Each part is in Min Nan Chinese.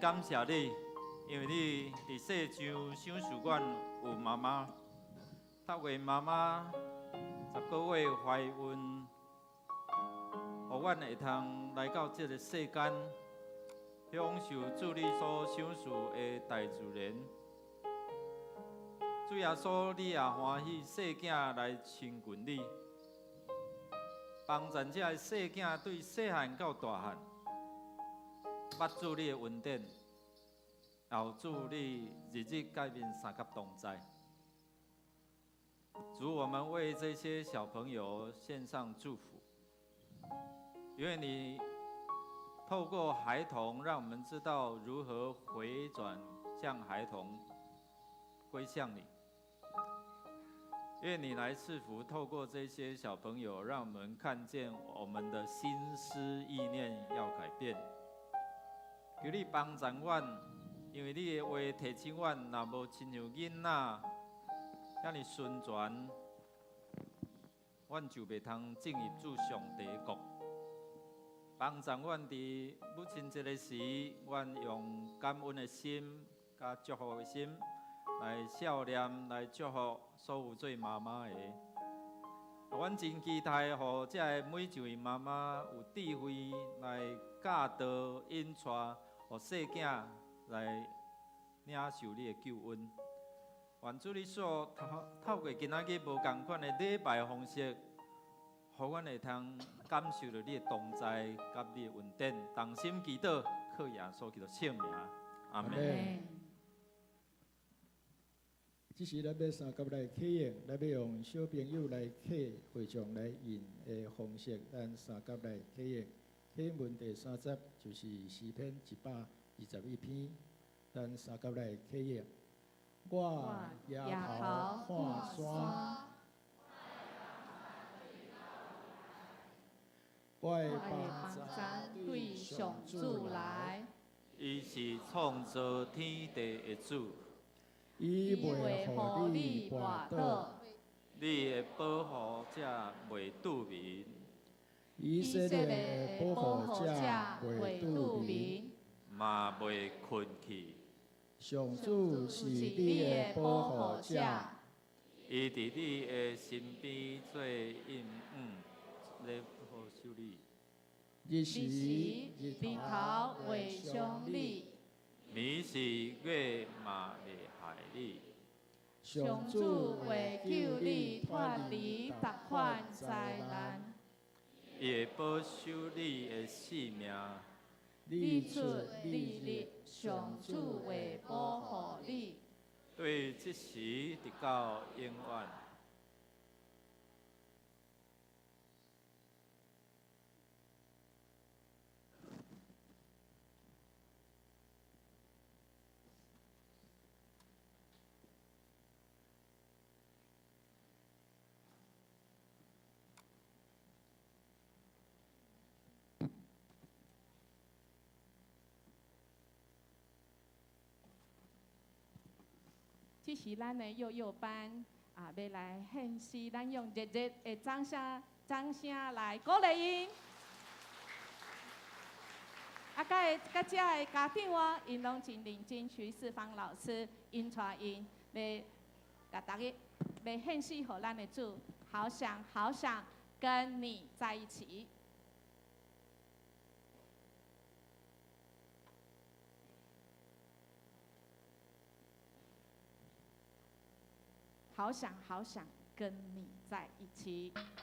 感謝你，因為你佇世上賞賜阮有媽媽，透過媽媽10個月懷孕，予阮會通來到這个世間，享受主你所賞賜的大自然。主耶穌，你也歡喜細囝來親近你，幫助這个細囝對細漢到大漢，捌主你的恩典，後主你日日佮𪜶相佮同在。主，我們為這些小朋友獻上祝福，因為你透過孩童，讓我們知道如何回轉向孩童，歸向你。願你來賜福，透過這些小朋友，讓我們看見我們的心思意念要改變。求你幫助阮，因為你的話提醒阮，若無親像囡仔遐爾純全，阮就袂通進入主上帝國。幫助阮佇母親節的時，阮用感恩的心、佮祝福的心來孝念、來祝福所有做媽媽的。阮真期待，予這个每一位媽媽有智慧來教導、引帶，予細囝來領受你的救恩。願主你所透過今仔日無仝款的禮拜方式，予阮會通感受著你的同在佮你的恩典。同心祈禱，靠耶穌基督聖名，阿門。這時咱欲相佮來啟應，咱欲用小朋友來啟會眾來應的方式，咱相佮來啟應。啟應文第三節就是詩篇121篇，咱相佮來啟應。我舉頭看山，我的幫助對上主來。伊是創造天地的主。伊袂予你跋倒，你的保護者袂拄眠。以色列的保護者袂拄眠，嘛袂睏去。上主是你的保護者，伊佇你的身邊做蔭影，咧保守你。日時日頭會傷你，暝時月嘛袂害你。上主會救你脫離逐款災難。伊會保守你的性命。你出你入，上主會保護你。對這時直到永遠。這是咱的幼幼班啊，欲來獻詩，咱用熱熱的掌聲、掌聲來鼓勵𪜶。啊，佮佮遮的家長哦，𪜶攏真認真，徐世芳老師𪜶帶𪜶欲共大家欲獻詩予咱的主，好想好想跟你在一起。好想好想跟你在一起。在一起，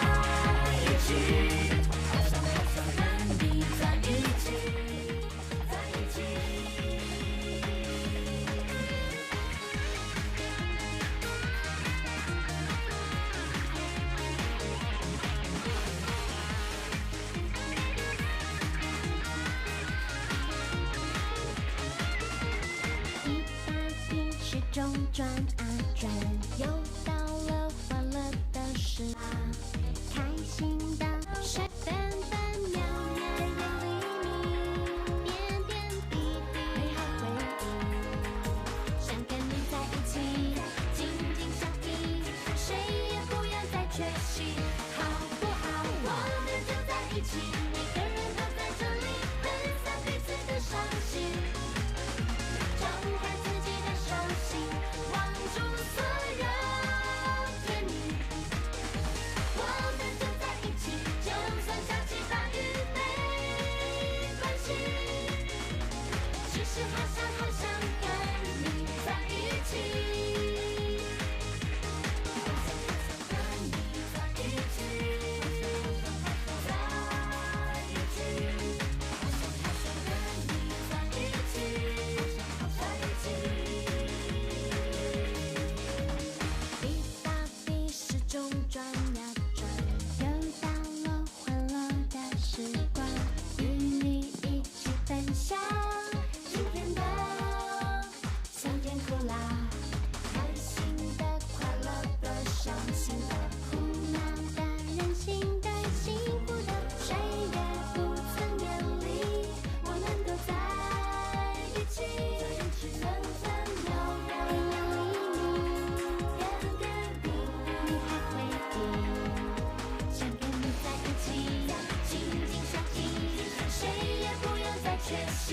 好想好想跟你在一起，在一起。110中轉啊轉，又到了歡樂的時開心的是分分秒秒的黎明。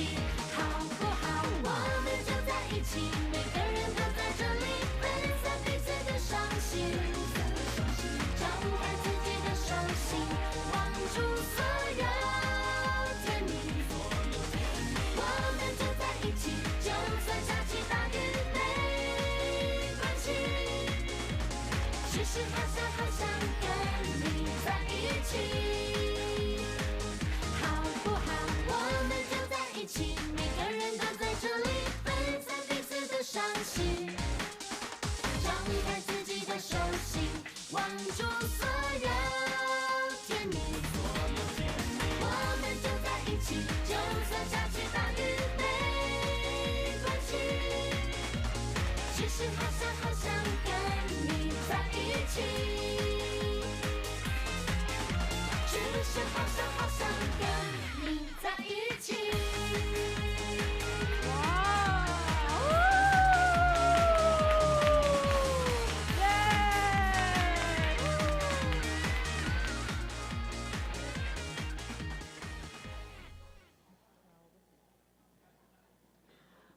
起，好不好？我们就在一起，每个人都在这里，分散彼此的伤心，张开自己的手心，望住所有甜蜜。我们就在一起，就算下起大雨没关系，只是好想好想跟你在一起，好不好？我们就在一起，每个人都在这里，分散彼此的伤心，张开自己的手心，望住所有甜蜜。我们就在一起，就算下起大雨没关系，只是好想好想跟你在一起，只是好想好想跟你在一起。哇！耶！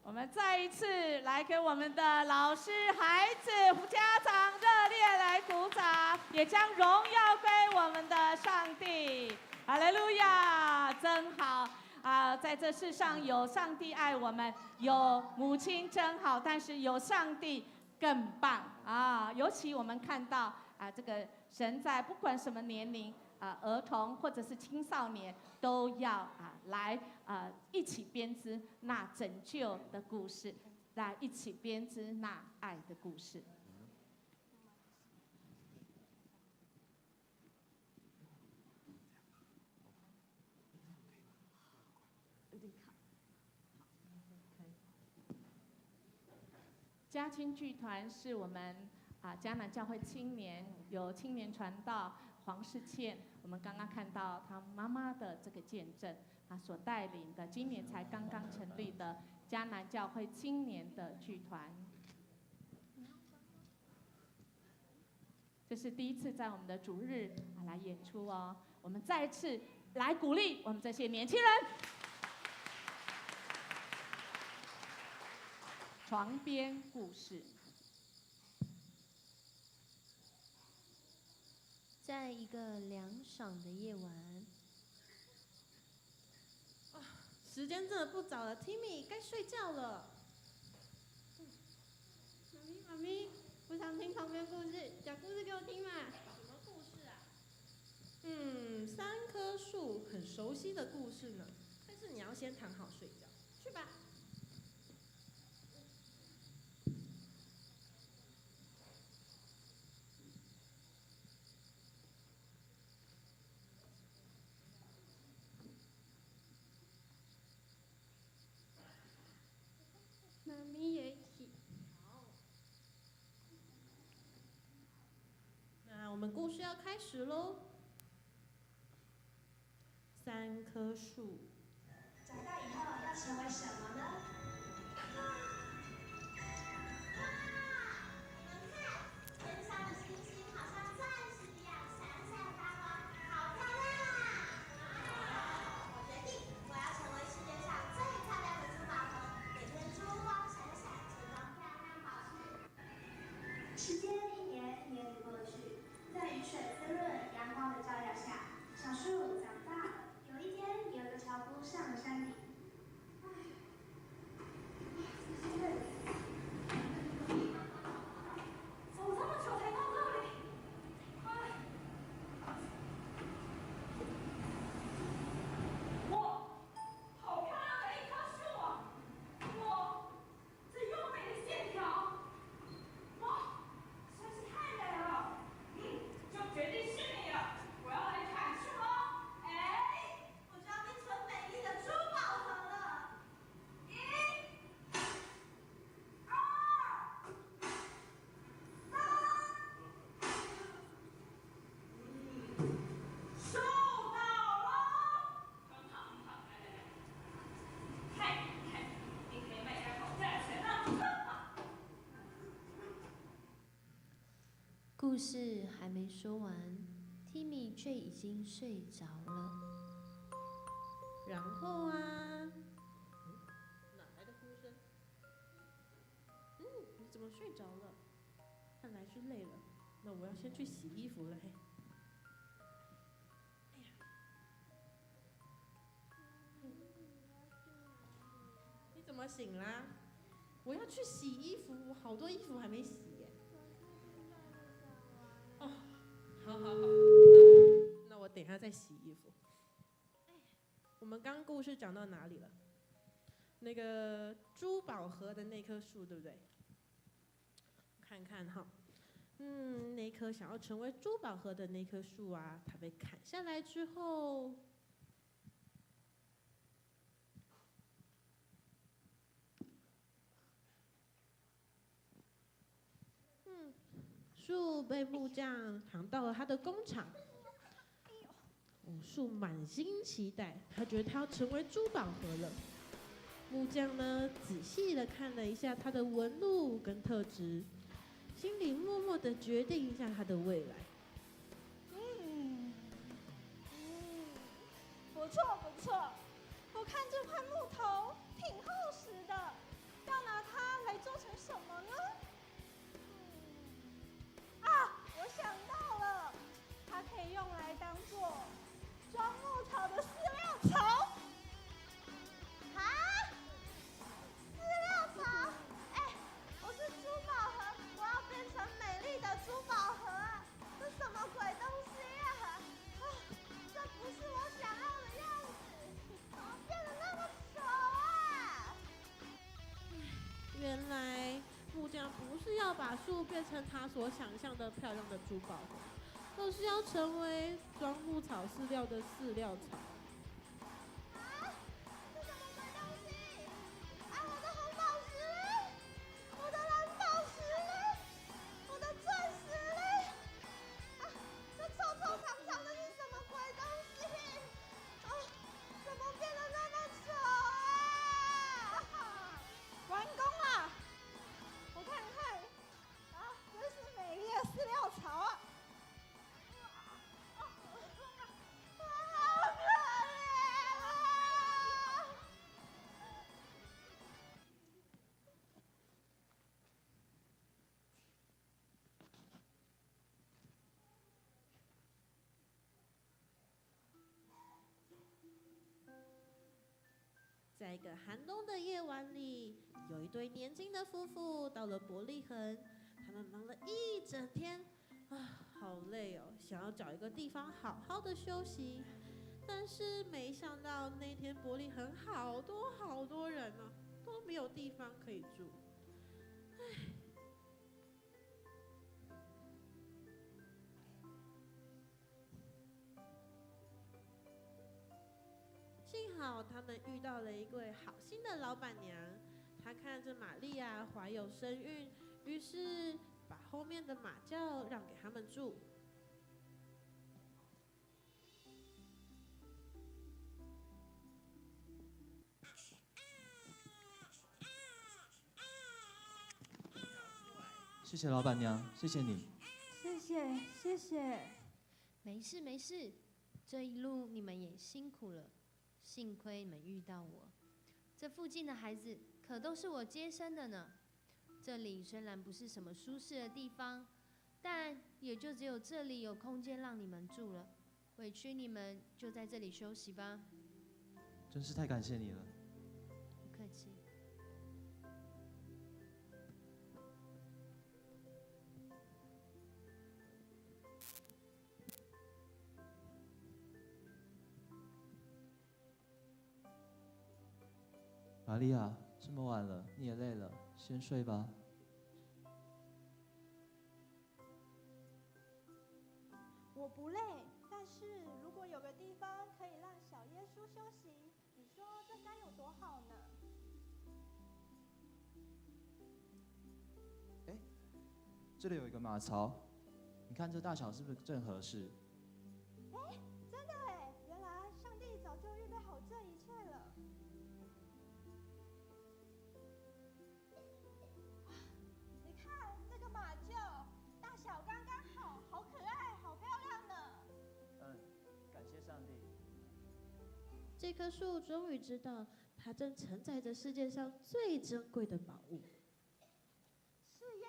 我们再一次来给我们的老师、孩子、家长热烈来鼓掌，也将荣耀归我们的上帝。哈利路亚，真好啊！在这世上有上帝爱我们，有母亲真好，但是有上帝更棒啊！尤其我们看到啊，这个神在不管什么年龄啊，儿童或者是青少年，都要啊来啊一起编织那拯救的故事，来一起编织那爱的故事。嘉青剧团是我们啊迦南教会青年有青年传道黄世倩，我们刚刚看到他妈妈的这个见证啊，所带领的今年才刚刚成立的迦南教会青年的剧团，这是第一次在我们的主日啊来演出哦。我们再次来鼓励我们这些年轻人。床边故事。在一个凉爽的夜晚，啊，时间真的不早了，Timmy 该睡觉了。妈咪，妈咪，我想听床边故事，讲故事给我听嘛。什么故事啊？嗯，三棵树，很熟悉的故事呢。但是你要先躺好睡觉，去吧。妈咪也一起。好。那我们故事要开始喽。三棵树。长大以后要成为什么呢？哇！你们看，天上的星星好像钻石一样闪闪发光，好漂亮啊！我决定，我要成为世界上最漂亮的珠宝盒，每天珠光闪闪，珠光漂亮宝石。时间一年一年地过去，在雨水滋润、阳光的照耀下，小树长大了。有一天，有个樵夫上了山顶。唉，走这么久才到这里，哎，哇，好漂亮的一棵树啊！哇，这优美的线条，哇，实在是太美了。嗯，就决定是你了，我要来砍树喽！哎，我就要变成美丽的珠宝盒了。一、二、三，树倒了！很好，很好，来来来，看一看，你可以卖个好价钱呢。故事还没说完，Timmy 却已经睡着了。然后啊，么睡着了？看来是累了。那我要先去洗衣服了。哎呀，你怎么醒啦？我要去洗衣服，我好多衣服还没洗耶。哦，好好好，那我等一下再洗衣服。我们刚故事讲到哪里了？那个珠宝盒的那棵树，对不对？看看哈，那棵想要成为珠宝盒的那棵树啊，它被砍下来之后，树被木匠扛到了他的工厂。树满心期待，他觉得他要成为珠宝盒了。木匠呢，仔细的看了一下它的纹路跟特质，心里默默的决定一下他的未来。不错不错，我看这块木头挺厚实的，要拿它来做成什么呢？我想到了，它可以用来当做装牧草的饲料槽。啊！饲料槽？哎，我是珠宝盒，我要变成美丽的珠宝盒啊！这什么鬼东西啊？啊，这不是我想要的样子，怎么变得那么丑啊？原来木匠不是要把树变成他所想象的漂亮的珠宝盒，而是要成为装牧草饲料的饲料槽。啊！这什么鬼东西？啊！我的红宝石嘞？我的蓝宝石嘞？我的钻石嘞？啊！这臭臭长长的是什么鬼东西？啊！怎么变得那么丑啊？完工了，我看看，啊，真是美丽的饲料槽啊！哇，好可怜啊！在一个寒冬的夜晚里，有一对年轻的夫妇到了伯利恒，他们忙了一整天，啊，好累哦，想要找一个地方好好的休息。但是没想到那天伯利恒好多好多人哦，都没有地方可以住。唉，幸好他们遇到了一位好心的老板娘，她看着玛利亚怀有身孕，于是把后面的马厩让给他们住。谢谢老板娘，谢谢你。谢谢谢谢。没事没事，这一路你们也辛苦了，幸亏你们遇到我。这附近的孩子可都是我接生的呢。这里虽然不是什么舒适的地方，但也就只有这里有空间让你们住了。委屈你们就在这里休息吧。真是太感谢你了。不客气。玛利亚，这么晚了，你也累了，先睡吧。我不累，但是如果有个地方可以让小耶稣休息，你说这该有多好呢？哎，这里有一个马槽，你看这大小是不是正合适？哎，真的哎，原来上帝早就预备好这一切了。你看这个马厩，大小刚刚好，好可爱，好漂亮呢。嗯，感谢上帝。这棵树终于知道，它正承载着世界上最珍贵的宝物。是耶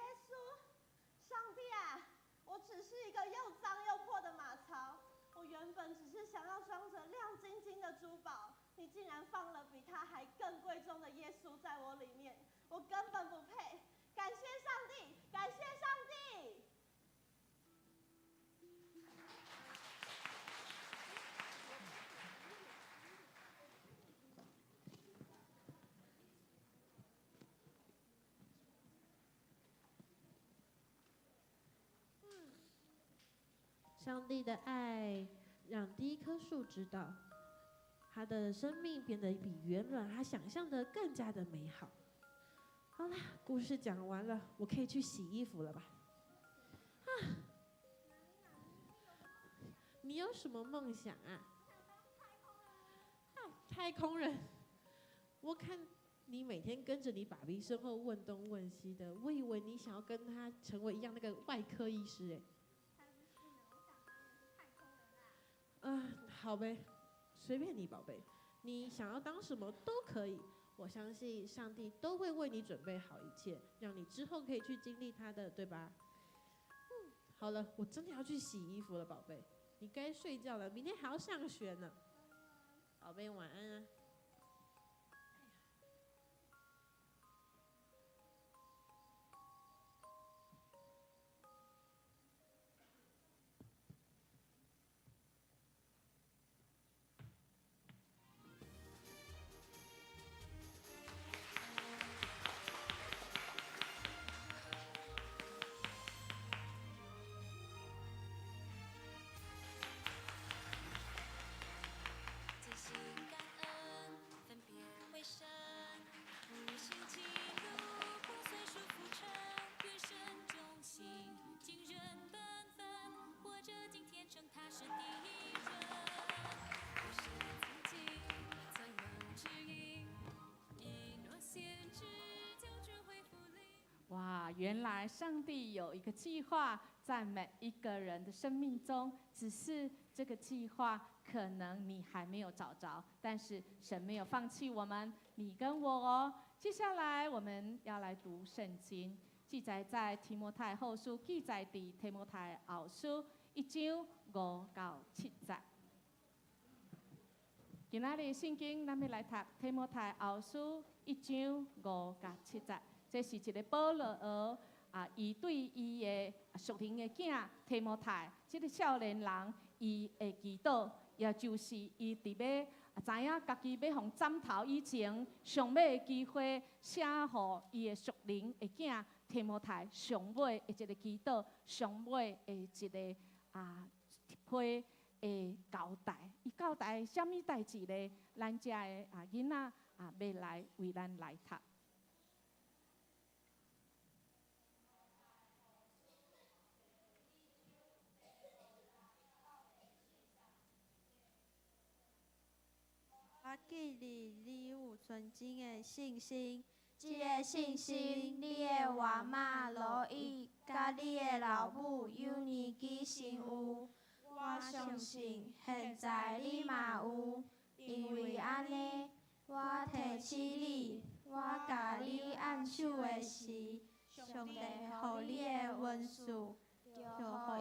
本只是想要装着亮晶晶的珠宝，你竟然放了比它还更贵重的耶稣在我里面，我根本不配。感谢上帝，感谢上帝。上帝的爱让第一棵树知道，他的生命变得比原本他想象的更加的美好。好啦，故事讲完了，我可以去洗衣服了吧？啊，你有什么梦想啊？太空人，我看你每天跟着你爸比身后问东问西的，我以为你想要跟他成为一样那个外科医师哎。啊，好呗，随便你，宝贝，你想要当什么都可以。我相信上帝都会为你准备好一切，让你之后可以去经历他的，对吧？嗯，好了，我真的要去洗衣服了，宝贝，你该睡觉了，明天还要上学呢。宝贝，晚安啊。真心感恩，分别为圣，无心记录，破碎束缚成，愿神忠心，惊人本分，活着今天称他是第一人。不是自己，才能指引，一诺先知，救主恢复灵。哇，原来上帝有一个计划在每一个人的生命中，只是这个计划可能你还没有找着，但是神没有放弃我们，你跟我哦。接下来我们要来读圣经，记载在提摩太后书，记载伫提摩太后书1章5到7节。今仔日圣经，咱欲来读提摩太后书1章5到7节。这是一个保罗啊，伊对伊的属灵的囝提摩太，这个少年人，伊的祈祷，也就是伊伫欲知影家己欲予斩头以前，上尾的机会写予伊的属灵的囝提摩太上尾的一个祈祷，上尾的一个批的交代。伊交代啥物代志呢？咱遮的囡仔欲来为咱来读。我记得你有纯真的信心，这个信心，你的外妈罗以佮你的老母友尼基先有，我相信现在你嘛有。因为按呢，我提醒你，我共你按手的时，上帝予你的恩赐，就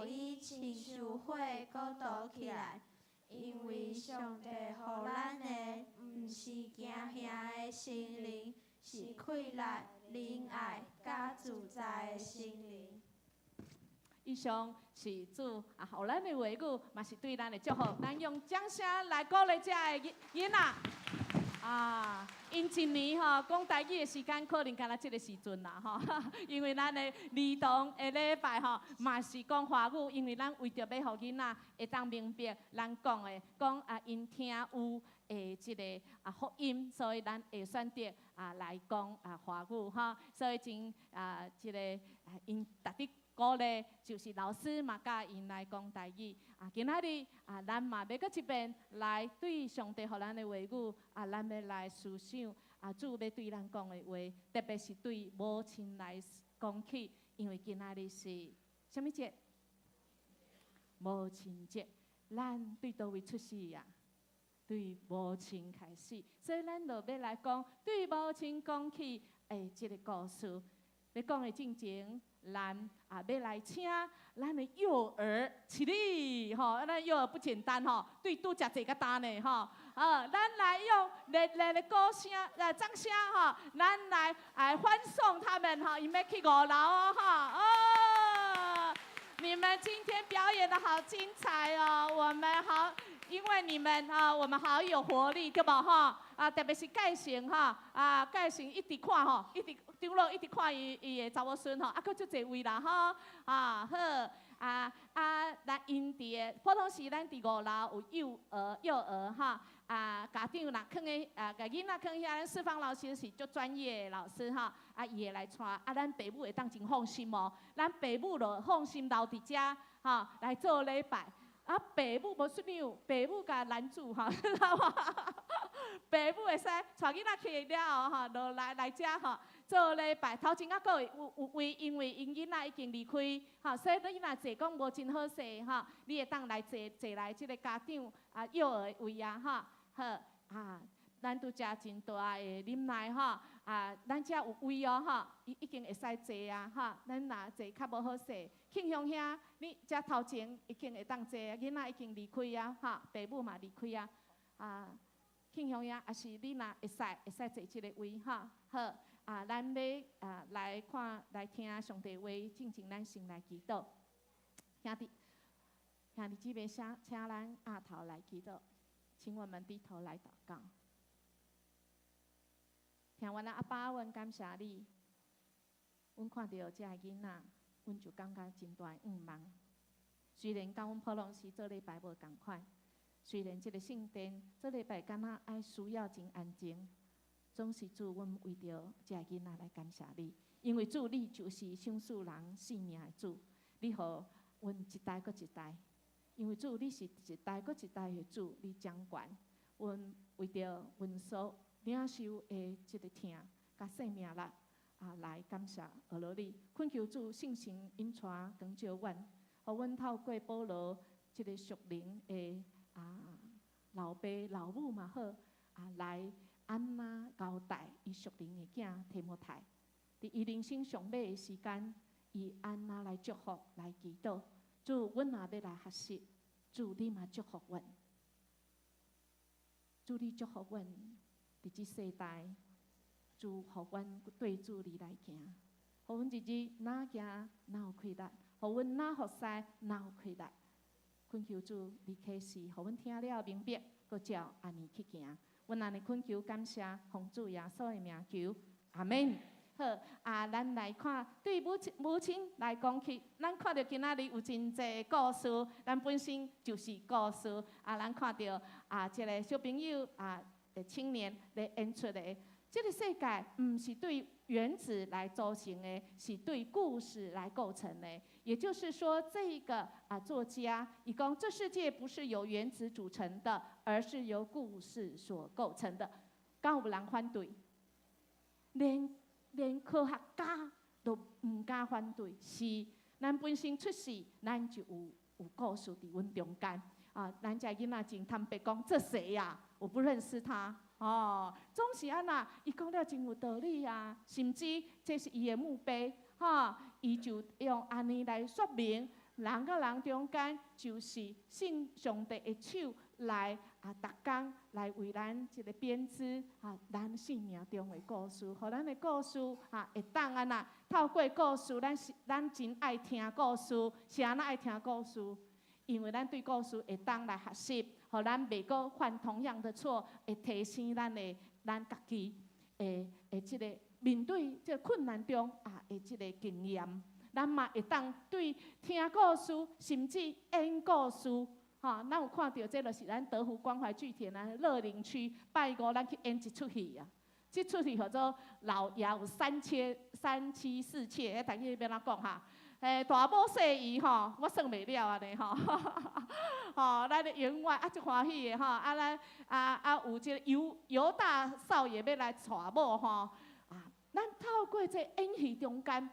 予伊亲像火阁陶起来。因为上帝予咱的，毋是惊吓的圣灵，是气力、仁爱、佮自在的圣灵。以上是主予咱的话语，嘛是对咱的祝福。咱用掌声来鼓励遮的囡仔。𪜶一年吼讲台语的时间，可能干焦这个时阵啦吼，因为咱的儿童的礼拜吼，嘛是讲华语，因为咱为著欲予囡仔会当明白咱讲的，讲𪜶听有的这个福音，所以咱会选择来讲华语吼，所以真这个𪜶值得鼓励，就是老师嘛教𪜶来讲台语。今仔日咱嘛欲阁一遍来对上帝予咱的话语咱欲来思想主欲对咱讲的话，特别是对母亲来讲起，因为今仔日是啥物节？母亲节。咱对佗位出世啊？对母亲开始，所以咱就欲来讲对母亲讲起这个故事。咧講的進前，咱啊欲來請咱的幼兒起立吼，咱幼兒不簡單吼，對拄才坐較焦呢吼。啊，咱來用熱烈的鼓聲、掌聲吼，咱來歡送他們吼，𪜶欲去五樓哦哈哦。你們今天表演得好精彩哦，我們好，因為你們啊，我們好有活力，對無吼？啊，特別是蓋成哈，啊，蓋成一直看吼，一直長老一直看伊伊的查某孫吼，啊，閣足濟位啦吼，啊好，啊啊，咱𪜶佇個普通時咱佇五樓有幼兒幼兒哈，啊，家長若囥咧啊，共囡仔囥遐，咱四方老師是足專業的老師哈，啊，伊會來帶，啊，咱爸母會當真放心哦，咱爸母就放心留佇遮吼來做禮拜。啊，爸母無出糧，爸母共攔住吼，知影無？爸母會使帶囡仔去了後吼，落來來遮吼做禮拜。頭前猶閣有有位，因為𪜶囡仔已經離開，吼，所以你若坐講無真好勢吼，你會當來坐坐來這個家長啊幼兒的位啊，吼，好啊，咱拄才真大的忍耐吼，啊，咱遮有位哦，吼，伊已經會使坐啊，吼，咱若坐較無好勢，慶雄兄，你遮頭前已經會當坐，囡仔已經離開啊，吼，爸母嘛離開啊，啊，慶雄兄，抑是你若會使會使坐這个位，吼，好，啊，咱欲啊來看來聽上帝話，進前咱先來祈禱，兄弟，兄弟姊妹，請請咱徼頭來祈禱，請我們低頭來禱告。聽阮的阿爸，阮感謝你，阮看著這个囡仔，阮就感覺真大的向望。雖然佮阮普通時做禮拜無仝款，雖然這个聖殿做禮拜敢若愛需要真安靜，總是主，阮為著這个囡仔來感謝你，因為主你就是賞賜人性命的主，你予阮一代閣一代，因為主你是一代閣一代的主，你掌權，阮為著阮所領受的這个疼佮生命力啊，來感謝阿羅你，懇求主聖神引帶光照阮，予阮透過保羅這个屬靈的啊老爸老母嘛好啊，來按怎交代伊屬靈的囝提摩太，佇伊人生上尾的時間，伊按怎來祝福來祈禱，主，阮也欲來學習，主你嘛祝福阮，主你祝福阮。佇這世代，主予阮對主你來行，予阮日日若行若有氣力，予阮若服侍若有氣力。懇求主，你啟示，予阮聽了明白，閣照按呢去行。阮按呢懇求感謝，奉主耶穌的名求，阿門。好，啊，咱來看對母親母親來講起，咱看著今仔日有真濟故事，咱本身就是故事。啊，咱看著啊，這个小朋友啊。青年來演出的，這个世界毋是對原子來組成的，是對故事來構成的。也就是說，這個啊作家，伊講這世界不是由原子組成的，而是由故事所構成的。敢有人反對？連連科學家都毋敢反對。是，咱本身出世，咱就有有故事佇阮中間。啊，咱遮囡仔真坦白講，這誰呀？我不認識他。哦，總是按怎，伊講了真有道理啊。甚至這是伊的墓碑，哈，伊就用按呢來說明，人佮人中間就是信上帝的手來啊，逐工來為咱這个編織啊，咱生命中的故事，予咱的故事啊，會當按怎透過故事，咱是咱真愛聽故事，是按怎愛聽故事？因為咱對故事會當來學習，予咱袂閣犯同樣的錯，會提升咱的咱家己的的這个面對這个困難中啊的這个經驗，咱嘛會當對聽故事，甚至演故事，吼，咱有看著這就是咱德福關懷劇團啊，樂齡區拜五咱去演一齣戲啊，這齣戲號做老爺有三妻三妻四妾，彼台語欲按怎講哈？欸，大某細姨吼，我算袂了按呢吼，吼，咱的員外啊足歡喜的吼，啊咱啊啊有這个尤尤大少爺欲來娶某吼，啊，咱透過這演戲中間，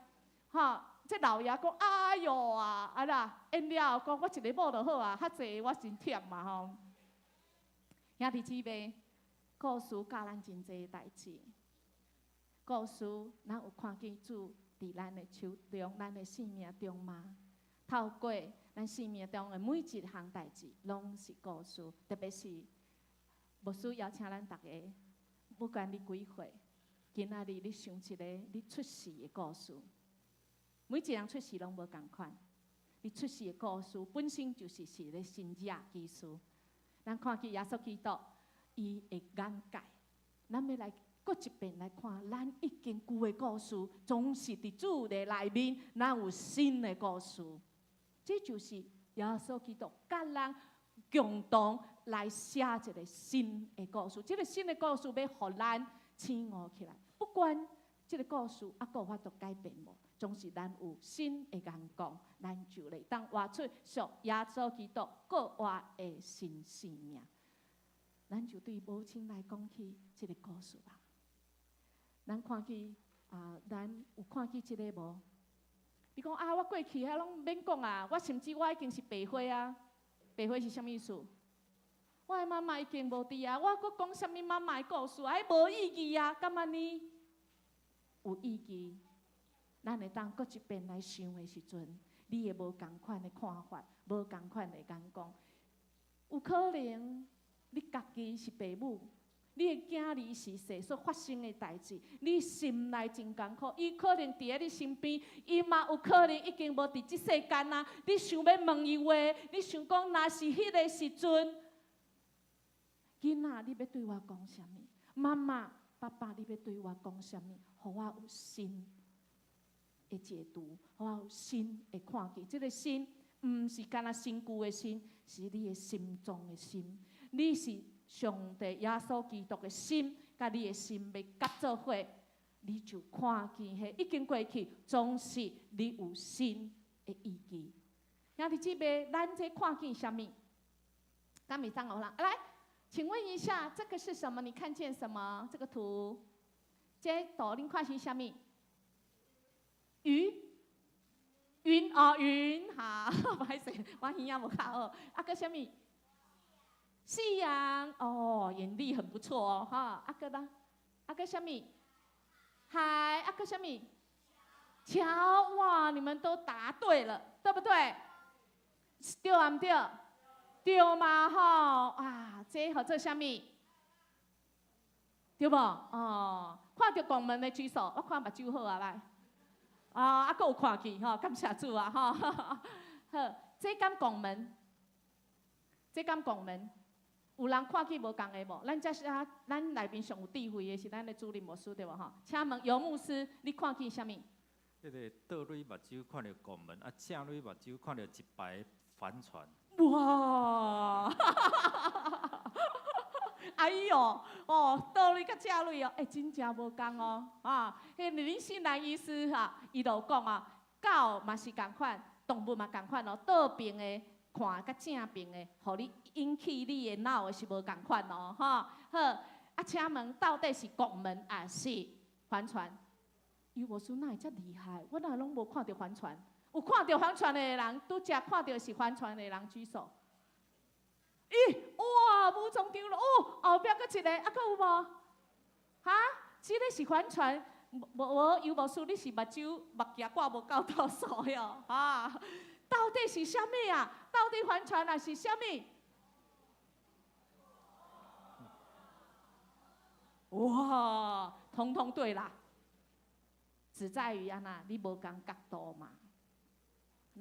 吼，這老爺講哎喲啊，啊啦，演了後講我一个某就好啊，較濟我真忝嘛吼。兄弟姊妹，故事教咱真濟代誌，故事咱有看見主佇佇咱的手中，咱的生命中嗎？透過咱生命中的每一項代誌，攏是故事。特別是牧師邀請咱逐家，不管你幾歲，今仔日你想一个你出世的故事。每一個人出世攏無仝款，你出世的故事本身就是一个神蹟奇事。咱看見耶穌基督，伊的眼界，咱欲來閣一遍來看，咱已經舊的故事，總是佇主的內面，咱有新的故事。這就是耶穌基督佮咱共同來寫一个新的故事。這个新的故事欲予咱醒悟起來，不管這个故事猶閣有法度改變無，總是咱有新的眼光，咱就會當活出屬耶穌基督閣活的新生命。咱就對母親來講起這个故事吧。咱看見啊，咱有看見這个無？你講啊，我過去遐攏免講啊，我甚至我已經是白花啊。白花是啥物意思？我的媽媽已經無佇啊，我閣講啥物媽媽的故事啊？彼無意義啊，敢按呢？有意義。咱會當閣一遍來想的時陣，你會無仝款的看法，無仝款的眼光。有可能你家己是爸母，你的囝兒是世所發生的代誌，你心內真艱苦。伊可能佇咧你身邊，伊嘛有可能已經無佇這世間啊。你想欲問伊話，你想講，若是彼个時陣，囡仔，你欲對我講啥物？媽媽、爸爸，你欲對我講啥物？予我有新的解讀，予我有新的看見。這个新，毋是干焦身軀的身，是你的心中的心。你是上帝耶穌基督的心，佮你的心欲結做伙，你就看見彼已經過去，總是你有新的意義。兄弟姊妹，咱這看見啥物？敢會當予人來，請問一下，這個是什麼？你看見什麼？這個圖，這圖恁看是啥物？魚，雲哦，雲，好，歹勢，我耳仔無較好。啊，閣啥物？夕陽，哦，眼力很不錯哦，哈。啊閣呢？啊閣啥物？海，啊閣啥物？橋，哇，你們都答對了，對不對？對啊，毋對？對嘛，吼，啊，這號做啥物？對無？哦，看著拱門的舉手，我看目睭好啊，來。啊，啊，閣有看見吼，感謝主啊，吼。好，這敢拱門？這敢拱門？有人看見無仝的無？咱這是啊，咱內面上有智慧的是咱的主任牧師對無吼？請問尤牧師，你看見啥物？彼个倒轉目睭看著拱門，啊正轉目睭看著一排帆船。哇！哎喲，哦，倒轉佮正轉哦，欸，真正無仝哦，啊，彼个林信蘭醫師哈，伊就講啊，狗嘛是仝款，動物嘛仝款哦，倒爿的看佮正爿的，予你引起你的腦的是無仝款哦，吼，好，啊，請問到底是拱門抑是帆船？尤牧師哪會遮厲害？我哪攏無看著帆船？有看著帆船的人，拄才看著是帆船的人舉手。咦，哇，吳總長了，哦，後壁閣一个，啊，閣有無？哈，這个是帆船，無無尤牧師，你是目睭目鏡掛無夠度數喲，哈，到底是啥物啊？到底帆船抑是啥物？哇，統統對啦，只在於按怎，你無仝角度嘛。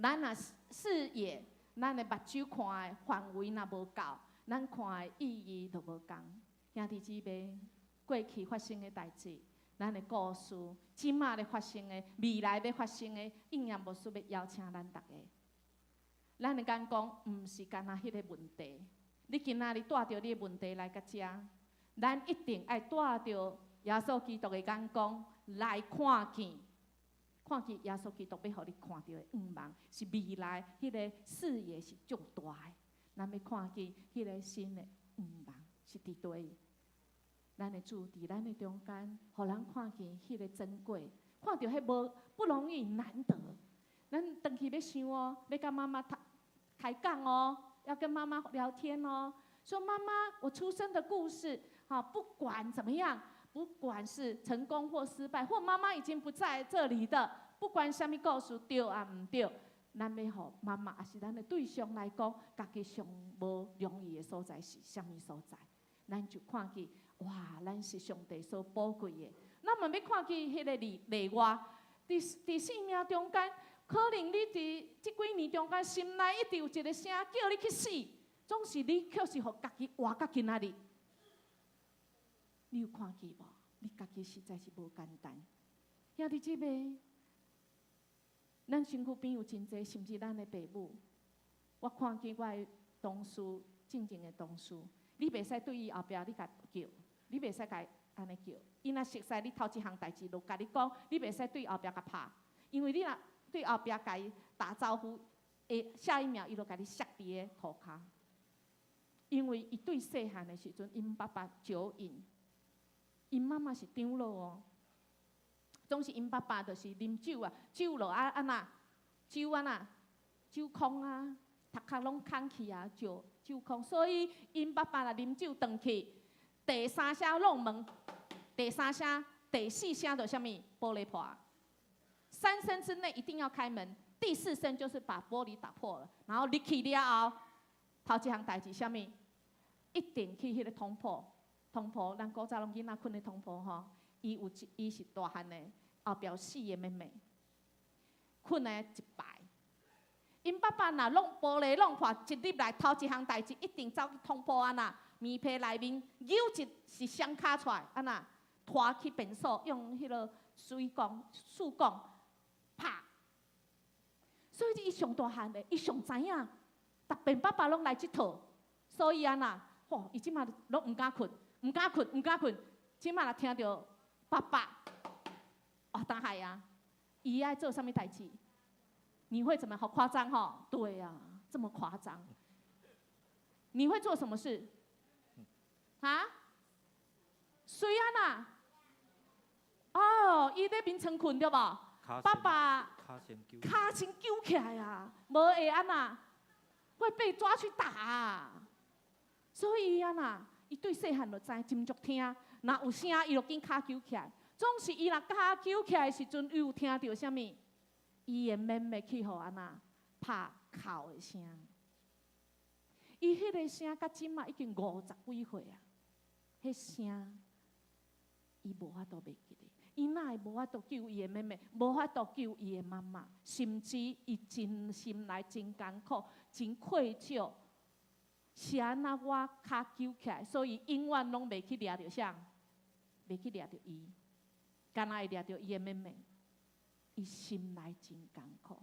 咱若視野，咱的目睭看的範圍若無夠，咱看的意義就無仝。兄弟姊妹，過去發生的代誌，咱的故事，這馬咧發生的，未來欲發生的，應驗牧師欲邀請咱逐家。咱的眼光毋是干焦彼个問題，你今仔日帶著你的問題來到遮，咱一定愛帶著耶穌基督的眼光來看見。看見耶穌基督欲予你看著的願望，是未來彼个視野是足大的。咱欲看見彼个新的願望是佇佗位。咱的主佇咱的中間，予咱看見彼个珍貴，看著彼無不容易難得。咱轉去欲想哦，欲佮媽媽開講哦，要跟媽媽聊天哦，說媽媽，我出生的故事，哈，不管怎麼樣。不管是成功或失敗，或媽媽已經不在這裡的，不管啥物故事對抑毋對，咱欲予媽媽抑是咱的對象來講，家己上無容易的所在是啥物所在？咱就看見，哇！咱是上帝所寶貴的。咱嘛欲看見彼个例外，佇生命中間，可能你佇這幾年中間，心內一直有一个聲叫你去死，總是你卻是予家己活到今仔日。你有看見無？你家己實在是無簡單。兄弟姊妹，咱身軀邊有真濟，甚至咱的爸母，我看見我的同事，正經的同事，你袂使對伊後壁你共叫，你袂使共伊按呢叫。伊若熟似你頭一項代誌，就共你講，你袂使對後壁共拍，因為你若對後壁共伊打招呼，會下一秒伊就共你摔佇个塗跤。因為伊對細漢的時陣，𪜶爸爸酒癮，𪜶媽媽是長老哦，總是𪜶爸爸就是啉酒啊，酒落啊按怎，酒按怎，酒空啊，頭殼攏空去啊，酒空，所以𪜶爸爸若啉酒轉去，第三聲挵門，第三聲、第四聲就啥物？玻璃破。三聲之內一定要開門，第四聲就是把玻璃打破了。然後入去了後，頭一項代誌啥物？一定去彼个通鋪，通鋪，咱古早攏囡仔睏咧通鋪吼。伊有一，伊是大漢的，後壁有四個妹妹，睏咧一排。𪜶爸爸若弄玻璃弄破，一入來頭一項代誌，一定走去通鋪按怎，棉被內面扭一是雙跤出來，按怎拖去便所，用彼个水管、水管拍。所以伊上大漢的，伊上知影，逐遍爸爸攏來這套，所以按怎，吼，伊這馬攏毋敢睏，毋敢睏，毋敢睏。這馬若聽著爸爸，哦，大海啊，伊愛做啥物代誌？你會怎麼？好誇張吼？對啊，這麼誇張。你會做什麼事？啊？誰啊那？哦，伊咧眠床睏對無？爸爸跤先揪起來啊，無會按怎？會被抓去打啊。所以按怎，伊對細漢就知真足聽，若有聲伊就緊跤揪起來。總是伊若跤揪起來的時陣，伊有聽著啥物？伊的妹妹去予按怎拍哭的聲。伊彼个聲到這馬已經五十幾歲啊，彼聲伊無法度袂記得。伊哪會無法度救伊的妹妹，無法度救伊的媽媽，甚至伊真心內真艱苦、真愧疚。是按怎我跤揪起來，所以永遠攏袂去掠著啥，袂去掠著伊，干焦會掠著伊的妹妹。伊心內真艱苦，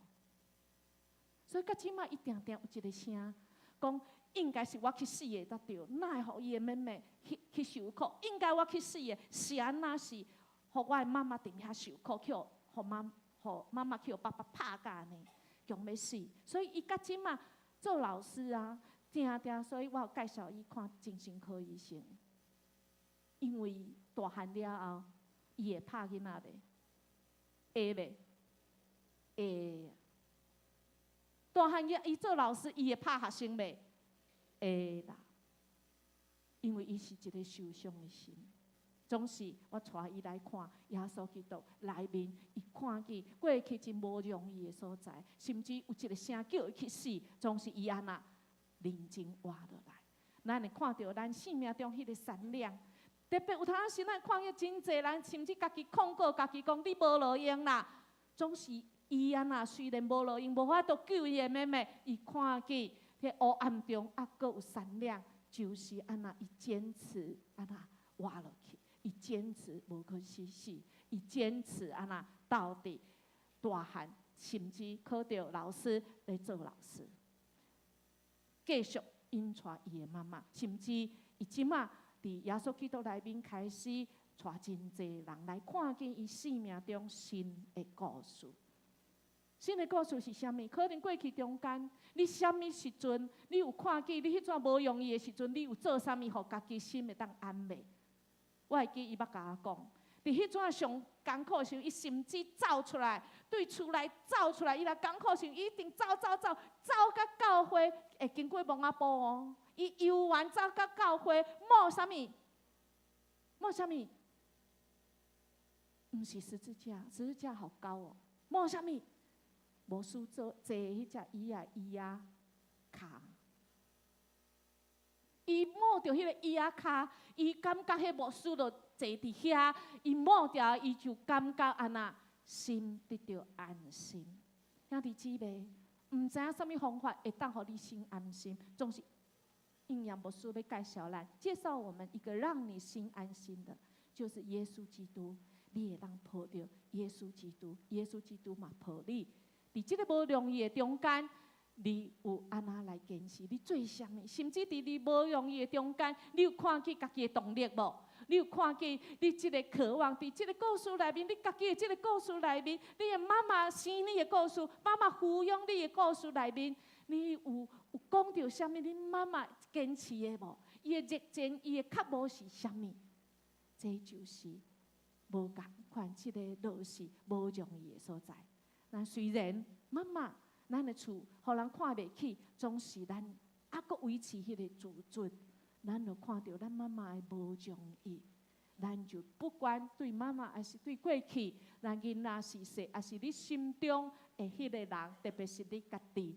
所以到這馬伊定定有一個聲講，應該是我去死的才對，哪會予伊的妹妹去受苦？應該我去死的，是按怎是予我的媽媽佇遐受苦，去予媽媽去予爸爸拍甲按呢，強欲死。所以伊到這馬做老師啊，定定，所以我有介紹伊看精神科醫生，因為大漢了後，伊會拍囡仔袂？會袂？會。大漢伊做老師，伊會拍學生袂？會啦。因為伊是一個受傷的心，總是我帶伊來看耶穌基督內面，伊看見過去真無容易的所在，甚至有一個聲叫伊去死，總是伊按怎認真活落來。咱會看著咱生命中彼个善良，特別有當時咱看見真濟人，甚至家己控告家己講你無路用啦，總是伊按怎雖然無路用，無法度救伊的妹妹，伊看見佇黑暗中猶閣有善良，就是按怎伊堅持按怎活落去，伊堅持無去死，伊堅持按怎到底大漢，甚至考著老師來做老師，繼續引帶伊的媽媽，甚至伊這馬佇耶穌基督內面開始帶真濟人來看見伊生命中新的故事。新的故事是啥物？可能過去中間，你啥物時陣，你有看見你彼陣無容易的時陣，你有做啥物，予家己心會當安慰？我會記伊捌共我講，佇彼陣上艱苦的時陣，伊甚至走出來，對厝內走出來，伊若艱苦時，伊一定走走走，走到教會會經過墓仔埔哦。伊猶原走到教會，摸啥物？摸啥物？毋是十字架，十字架好高哦。摸啥物？牧師坐坐彼隻椅仔椅仔跤。伊摸著彼个椅仔跤，伊感覺彼牧師就坐佇遐，伊摸著伊就感覺按怎心得著安心。兄弟姊妹，毋知影啥物方法會當予你心安心，總是應驗牧師欲介紹咱，介紹我們一個讓你心安心的，就是耶穌基督。你會當抱著耶穌基督，耶穌基督嘛抱你。佇這个無容易的中間，你有按怎來堅持？你做啥物？甚至佇你無容易的中間，你有看見家己的動力無？你有看見你這个渴望？佇這个故事內面，你家己的這个故事內面，你的媽媽生你的故事，媽媽撫養你的故事內面，你有講著啥物？你媽媽堅持的無？伊的熱情，伊的渴慕是啥物？這就是無仝款，這个路是無容易的所在。咱雖然媽媽，咱的厝予人看袂起，總是咱猶閣維持彼个自尊。咱就看著咱媽媽的無容易，咱就不管對媽媽還是對過去，咱囡仔是說，抑是你心中的彼个人，特別是你家己，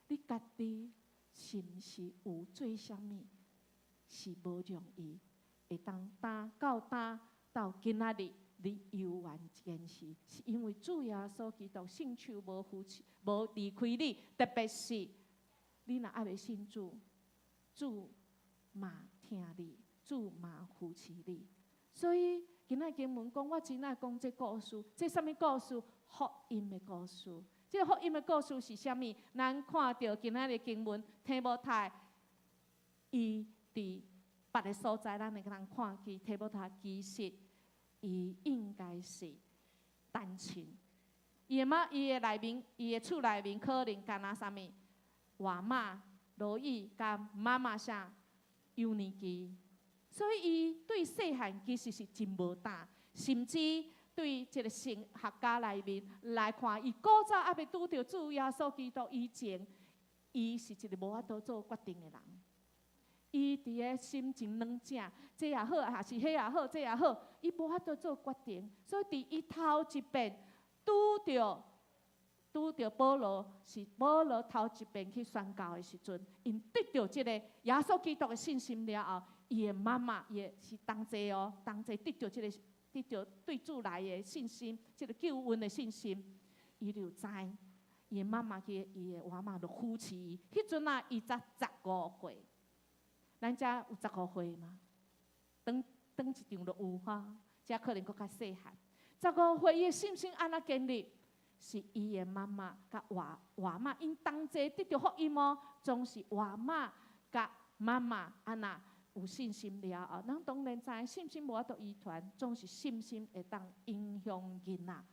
你家己是毋是有做啥物是無容易，會當擔到擔到今仔日？你猶原堅持，是因為主耶穌基督聖手無扶持，無離開你。特別是你若猶未信主，主嘛疼你，主嘛扶持你。所以今仔經文講，我真愛講這故事，這啥物故事？福音的故事。這個福音的故事是啥物？咱看著今仔日經文，提摩太，伊佇別个所在，咱會當看見提摩太其實伊應該是單親，伊的媽，伊的內面，伊的厝內面可能敢若啥物，外媽羅以佮媽媽啥幼年期，所以伊對細漢其實是真無膽，甚至對這个神學家內面來看，伊古早猶未拄著主耶穌基督以前，伊是一个無法度做決定的人。伊佇个心情兩正，這也好，抑是彼也好，這也好，伊無法度做決定。所以佇伊頭一遍拄著保羅，是保羅頭一遍去宣教的時陣，𪜶得著這个耶穌基督的信心了後，伊的媽媽也是同齊哦，同齊得著這个得著對主來的信心，這个救恩的信心，伊就知伊的媽媽去，伊的外媽就扶持伊。彼陣啊，伊才十五歲。咱遮有十五歲嗎？當當一場就有哈，遮可能閣較細漢。十五歲，伊的信心按怎建立？是伊的媽媽佮外外媽，𪜶同齊得著福音哦，總是外媽佮媽媽按怎有信心了後，咱當然知信心無法度遺傳，總是信心會當影響囡仔。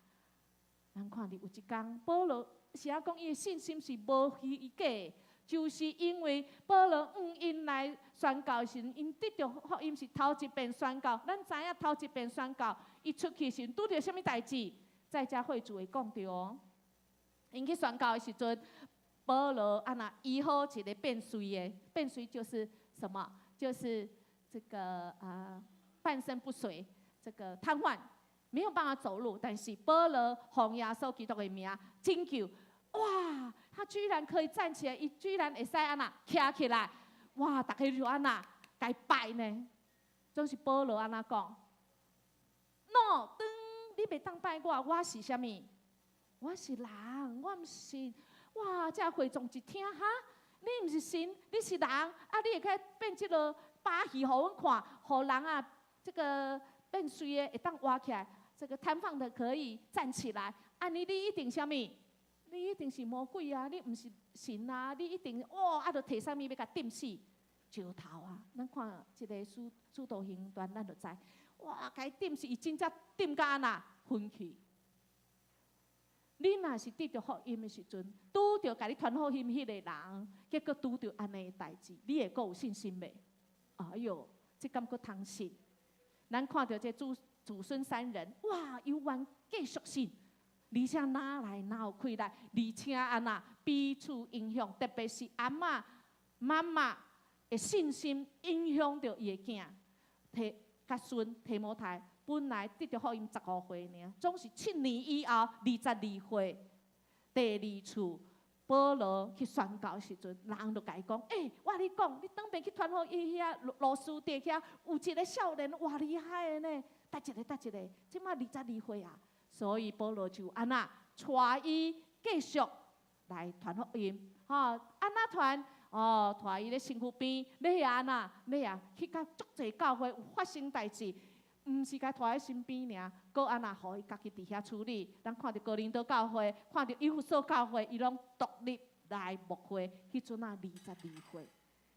咱看著有一工，保羅是按怎講，伊的信心是無虛假的。就是因為保羅向𪜶來宣教時，𪜶得著福音是頭一遍宣教。咱知影頭一遍宣教，伊出去時拄著啥物代誌？在遮會主會講著哦。𪜶去宣教的時陣，保羅按怎醫好一個變隨的，變隨就是什麼？就是這個啊半身不遂，這個癱瘓，沒有辦法走路。但是保羅奉耶穌基督的名拯救。哇！他居然可以站起來，伊居然會使按怎徛起來，哇！逐家就按怎共拜呢？總是保羅按怎講？No，當你袂當拜我，我是啥物？我是人，我毋是。哇！這會眾一聽哈，你毋是神，你是人，啊！你會使變這个把戲予阮看，予人啊，這个變隨的會當活起來，這個癱瘓的可以站起來，按呢你一定啥物？你一定是魔鬼啊！你毋是神啊！你一定哇！啊，著提啥物欲共釘死石頭啊！咱看這个使徒行傳，咱就知，哇！共伊釘死，伊真正釘甲按怎昏去。你若是得著福音的時陣，拄著共你傳福音彼个人，結果拄著按呢的代誌，你會閣有信心袂？哎喲，這敢閣通信？咱看著這祖祖孫三人，哇！猶原繼續信。而且哪來哪有氣力，而且按怎彼此影響，特別是阿嬤、媽媽的信心影響著伊的囝，提佮孫提摩太，本來得著福音15歲爾，總是7年以後22歲，第二次保羅去宣教的時陣，人就共伊講：欸，我共你講，你當邊去傳福音遐，路斯德遐有一个少年偌厲害的呢。等一下，等一下，這馬22歲啊，所以保羅就按怎帶伊繼續來傳福音，吼，按怎傳？哦，帶伊咧身軀邊，欲按怎？欲啊，去佮足濟教會有發生代誌，毋是共帶佇身邊爾，閣按怎予伊家己佇遐處理？咱看著哥林多教會，看著以弗所教會，伊攏獨立來牧會，彼陣啊22歲。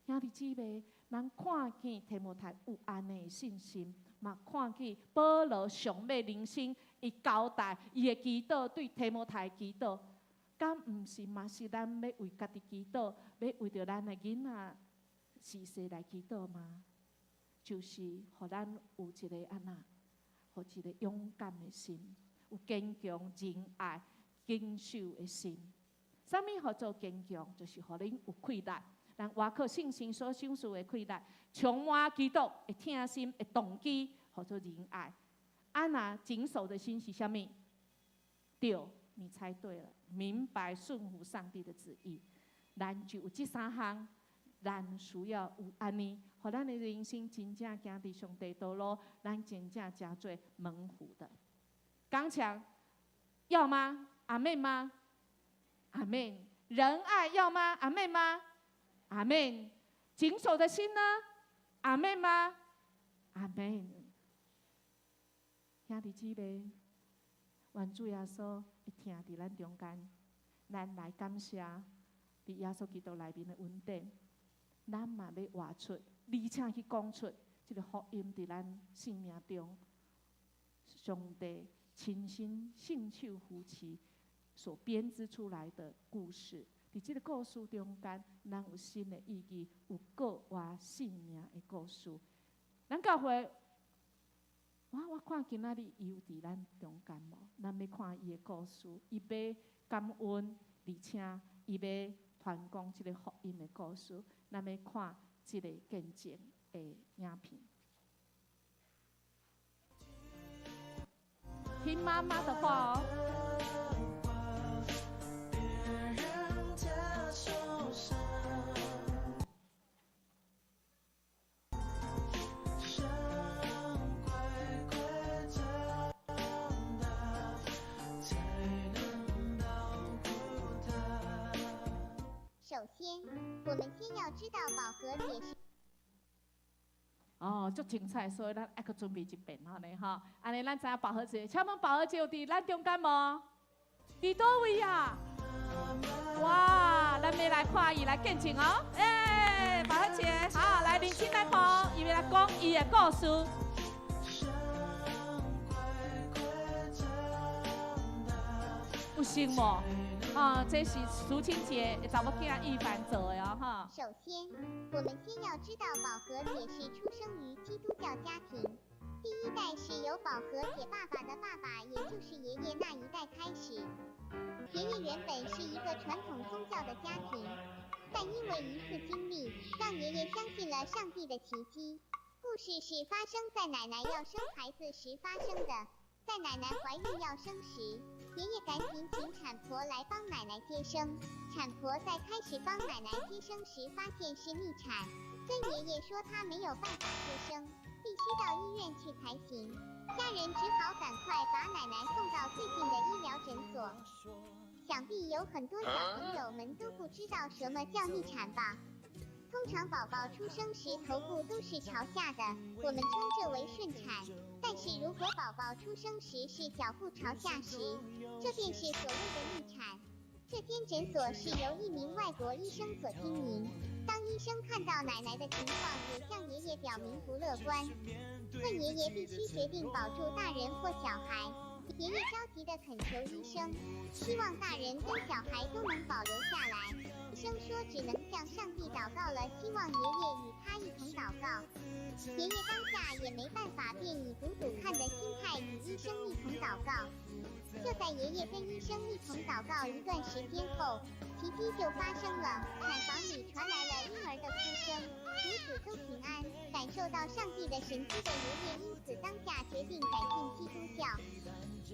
兄弟姊妹，咱看見提摩太有按呢信心，嘛看見保羅上尾人生，伊交代伊的祈禱對提摩太祈禱，敢毋是嘛是咱欲為家己祈禱，欲為著咱的囡仔自細來祈禱嗎？就是予咱有一个按怎，予一个勇敢的心，有堅強仁愛、謹守的心。啥物號做堅強？就是予恁有氣力。咱倚靠聖神所賞賜的氣力，充滿基督的疼心的動機，號做仁愛。啊，若謹守的心是啥物？對，你猜對了，明白順服上帝的旨意。咱就有這三項，咱需要有按呢，予咱的人生真正行佇上帝道路，咱真正成做蒙福的。剛強要嗎？阿們嗎？阿們。仁愛要嗎？阿們嗎？阿們。謹守的心呢？阿們嗎？阿們。兄弟姊妹，願主耶穌會疼佇咱中間，咱來感謝佇耶穌基督內面的恩典，咱嘛欲活出，而且去講出這个福音佇咱生命中，上帝親身聖手扶持所編織出來的故事。佇這个故事中間，咱有新的意義，有過活生命的故事。咱教會，我看今仔日伊有佇咱中間無？咱欲看伊的故事，伊欲感恩，而且伊欲傳講這个福音的故事。咱欲看這个見證的影片。聽媽媽的話哦。首先，我們先要知道寶和解是。哦，足精彩，所以咱愛閣準備一遍按呢吼。按呢，咱知影寶和姐，請問寶和姐有佇咱中間無？佇佗位啊？哇，咱欲來看伊來見證哦。欸，寶和姐，好，來認真來看，伊欲來講伊的故事。有信無？啊，這是淑清姐的查某囝玉凡做的哦，哈。首先，我們先要知道寶和姐是出生於基督教家庭，第一代是由寶和姐爸爸的爸爸，也就是爺爺那一代開始。爺爺原本是一個傳統宗教的家庭，但因為一次經歷，讓爺爺相信了上帝的奇蹟。故事是發生在奶奶要生孩子時發生的。在奶奶懷孕要生時，爺爺趕緊請產婆來幫奶奶接生。產婆在開始幫奶奶接生時，發現是逆產，跟爺爺說她沒有辦法接生，必須到醫院去才行。家人只好趕快把奶奶送到最近的醫療診所。想必有很多小朋友們都不知道什麼叫逆產吧？通常寶寶出生時頭部都是朝下的，我們稱這為順產。但是如果寶寶出生時是腳部朝下時，這便是所謂的逆產。這間診所是由一名外國醫生所經營。當醫生看到奶奶的情況，也向爺爺表明不樂觀，問爺爺必須決定保住大人或小孩。爺爺着急地懇求醫生，希望大人跟小孩都能保留下來。醫生說只能向上帝禱告了，希望爺爺與他一同禱告。爺爺當下也沒辦法，便以賭賭看的心態與醫生一同禱告。就在爷爷跟医生一同祷告一段时间后，奇迹就发生了，产房里传来了婴儿的哭声，母子都平安。感受到上帝的神迹的爷爷因此当下决定改信基督教。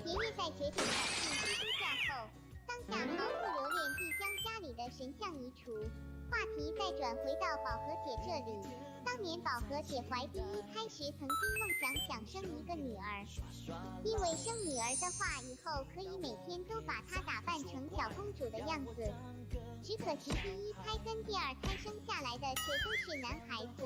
爷爷在决定改信基督教后，当下毫不留恋地将家里的神像移除。话题再转回到宝和姐这里，当年宝和姐怀第一胎时，曾经梦想想生一个女儿，因为生女儿的话，以后可以每天都把她打扮成小公主的样子。只可惜第一胎跟第二胎生下来的却都是男孩子，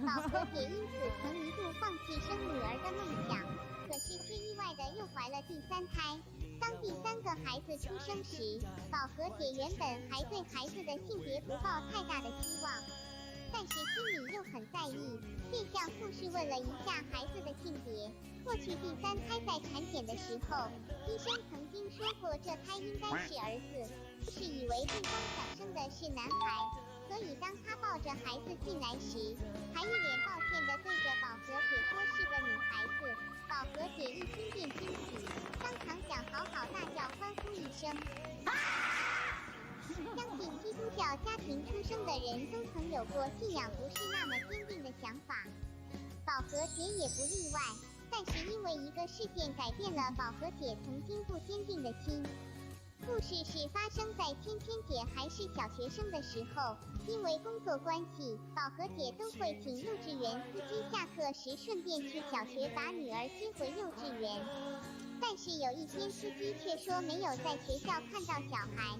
宝和姐因此曾一度放弃生女儿的梦想，可是却意外的又怀了第三胎。当第三个孩子出生时，宝和姐原本还对孩子的性别不抱太大的希望，但是心里又很在意，便向护士问了一下孩子的性别。过去第三胎在产检的时候，医生曾经说过这胎应该是儿子，是以为对方想生的是男孩，所以当他抱着孩子进来时，还一脸抱歉地对着宝和姐说是个女孩子。宝和姐一听便惊喜，当场想好好大叫欢呼一声。相信基督教家庭出生的人都曾有过信仰不是那么坚定的想法，宝和姐也不例外。但是因为一个事件改变了宝和姐曾经不坚定的心。故事是发生在芊芊姐还是小学生的时候，因为工作关系，宝和姐都会请幼稚园司机下课时顺便去小学把女儿接回幼稚园。但是有一天，司机却说没有在学校看到小孩。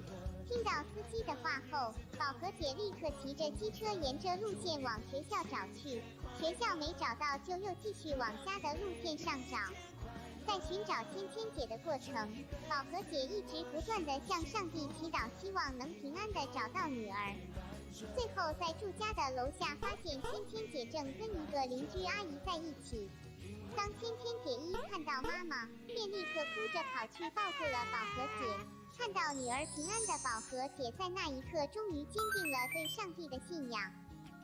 听到司机的话后，宝和姐立刻骑着机车沿着路线往学校找去，学校没找到，就又继续往家的路线上找。在寻找芊芊姐的过程，宝和姐一直不断地向上帝祈祷，希望能平安地找到女儿。最后在住家的楼下发现芊芊姐正跟一个邻居阿姨在一起。当芊芊姐一看到妈妈，便立刻哭着跑去抱住了宝和姐。看到女儿平安的宝和姐，在那一刻终于坚定了对上帝的信仰。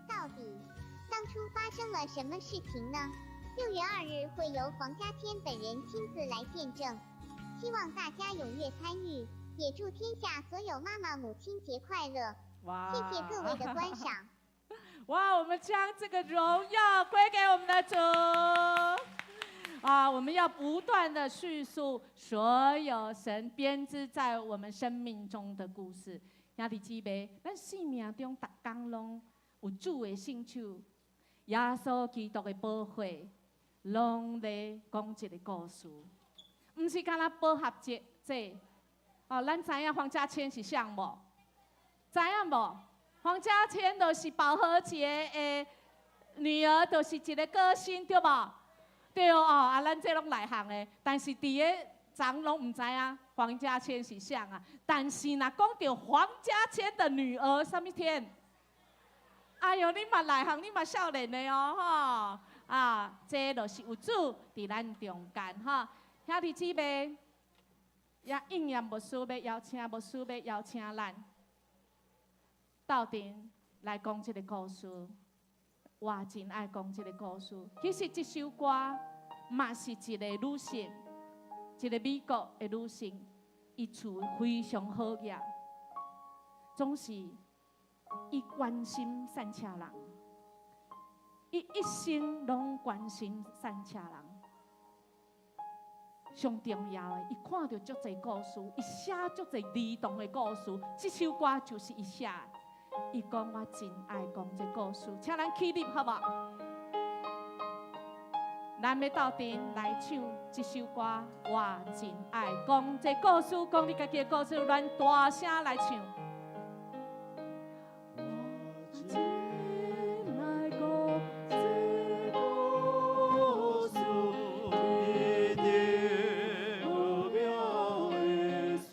到底当初发生了什么事情呢？6月2日会由黄家千本人亲自来见证，希望大家踊跃参与，也祝天下所有妈妈母亲节快乐！哇！谢谢各位的观赏。哇！我们将这个荣耀归给我们的主。啊，我们要不断的叙述所有神编织在我们生命中的故事。兄弟姊妹，咱生命中逐工拢有主的圣手，耶稣基督的宝血，拢咧讲一个故事，毋是干焦宝盒节这。哦，咱知影黄家千是啥无？知影无？黄家千就是宝和姐的女儿，就是一个歌星，对无？对哦，啊，咱这拢内行的，但是伫个昨拢毋知影黄家千是啥啊。但是若讲著黄家千的女儿，啥物天？哎哟，你嘛内行，你嘛少年的哦，吼！啊，这就是有主伫咱中间，吼，兄弟姊妹，也应验牧师欲邀请牧师欲邀请咱斗阵来讲这个故事。我真爱讲这个故事。其实这首歌嘛是一个女性，一个美国的女性，伊厝非常好额，总是伊关心散赤人，伊一生拢关心散赤人。上重要的，伊看著足济故事，伊写足济儿童的故事，这首歌就是伊写的。伊讲我真爱讲这故事，请咱起立好无？咱欲斗阵来唱这首歌，我真爱讲这故事，讲你家己的故事，咱大声来唱。我真爱讲这故事，一定有妙的事，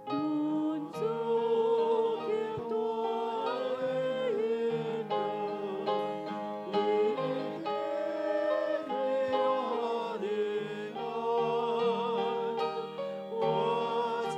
阮主极大的恩膏，伊的怜爱，我真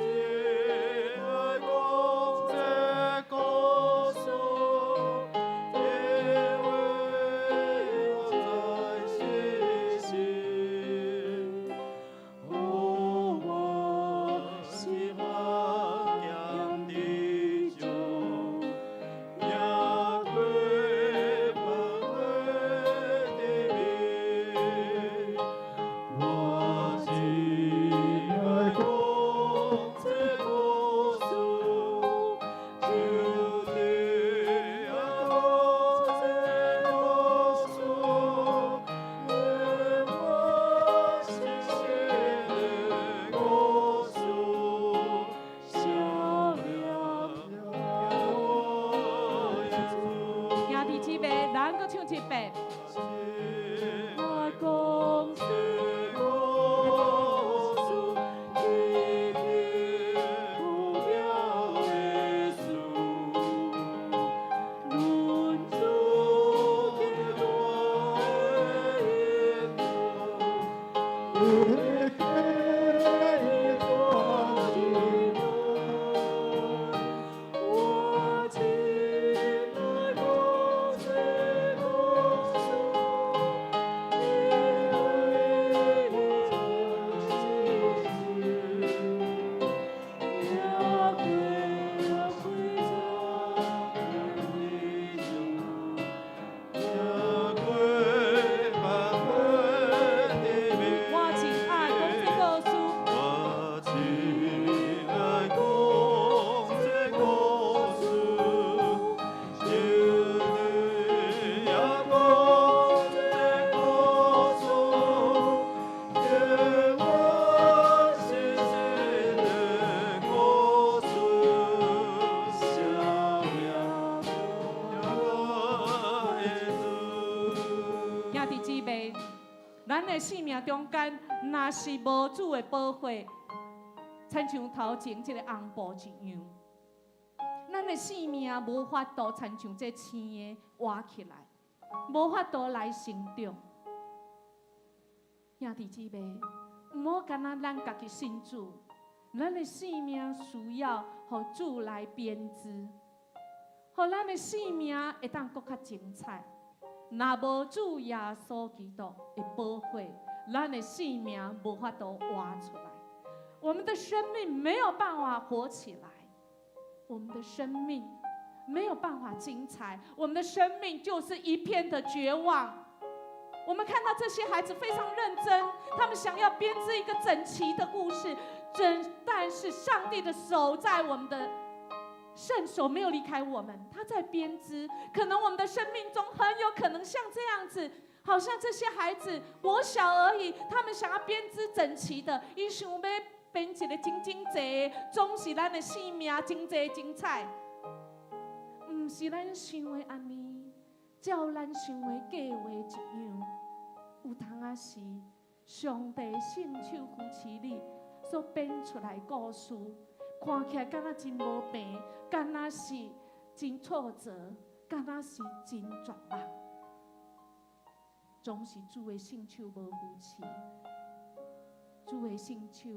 我亲爱讲这故事，因为你曾经行过亏亏行过万分的我真愛講這故事。我真愛講這故事，求你也講這故事，給我信心的故事，寫名我的主。兄弟姊妹，咱的生命中間，若是無主的寶血，親像頭前這个紅布一樣，咱的生命無法度親像這青的活起來，無法度來成長。兄弟姊妹，毋好干焦咱家己信主，咱的生命需要予主來編織，予咱的生命會當閣較精彩。若無主耶穌基督的寶血，咱的生命無法度活出來。我們的生命沒有辦法活起來，我們的生命沒有辦法精彩，我們的生命就是一片的絕望。我們看到這些孩子非常認真，他們想要編織一個整齊的故事，但是上帝的手在我們的聖手沒有離開我們，他在編織。可能我們的生命中很有可能像這樣子，好像這些孩子國小而已，他們想要編織整齊的，伊想欲編一个真整齊，總是咱的生命真濟精彩，毋是咱想的按呢，照咱想的計劃一樣。有當仔是上帝聖手扶持你所編出來故事，看起來敢若真無平，敢若是真挫折，敢若是真絕望。總是主的聖手無扶持，主的聖手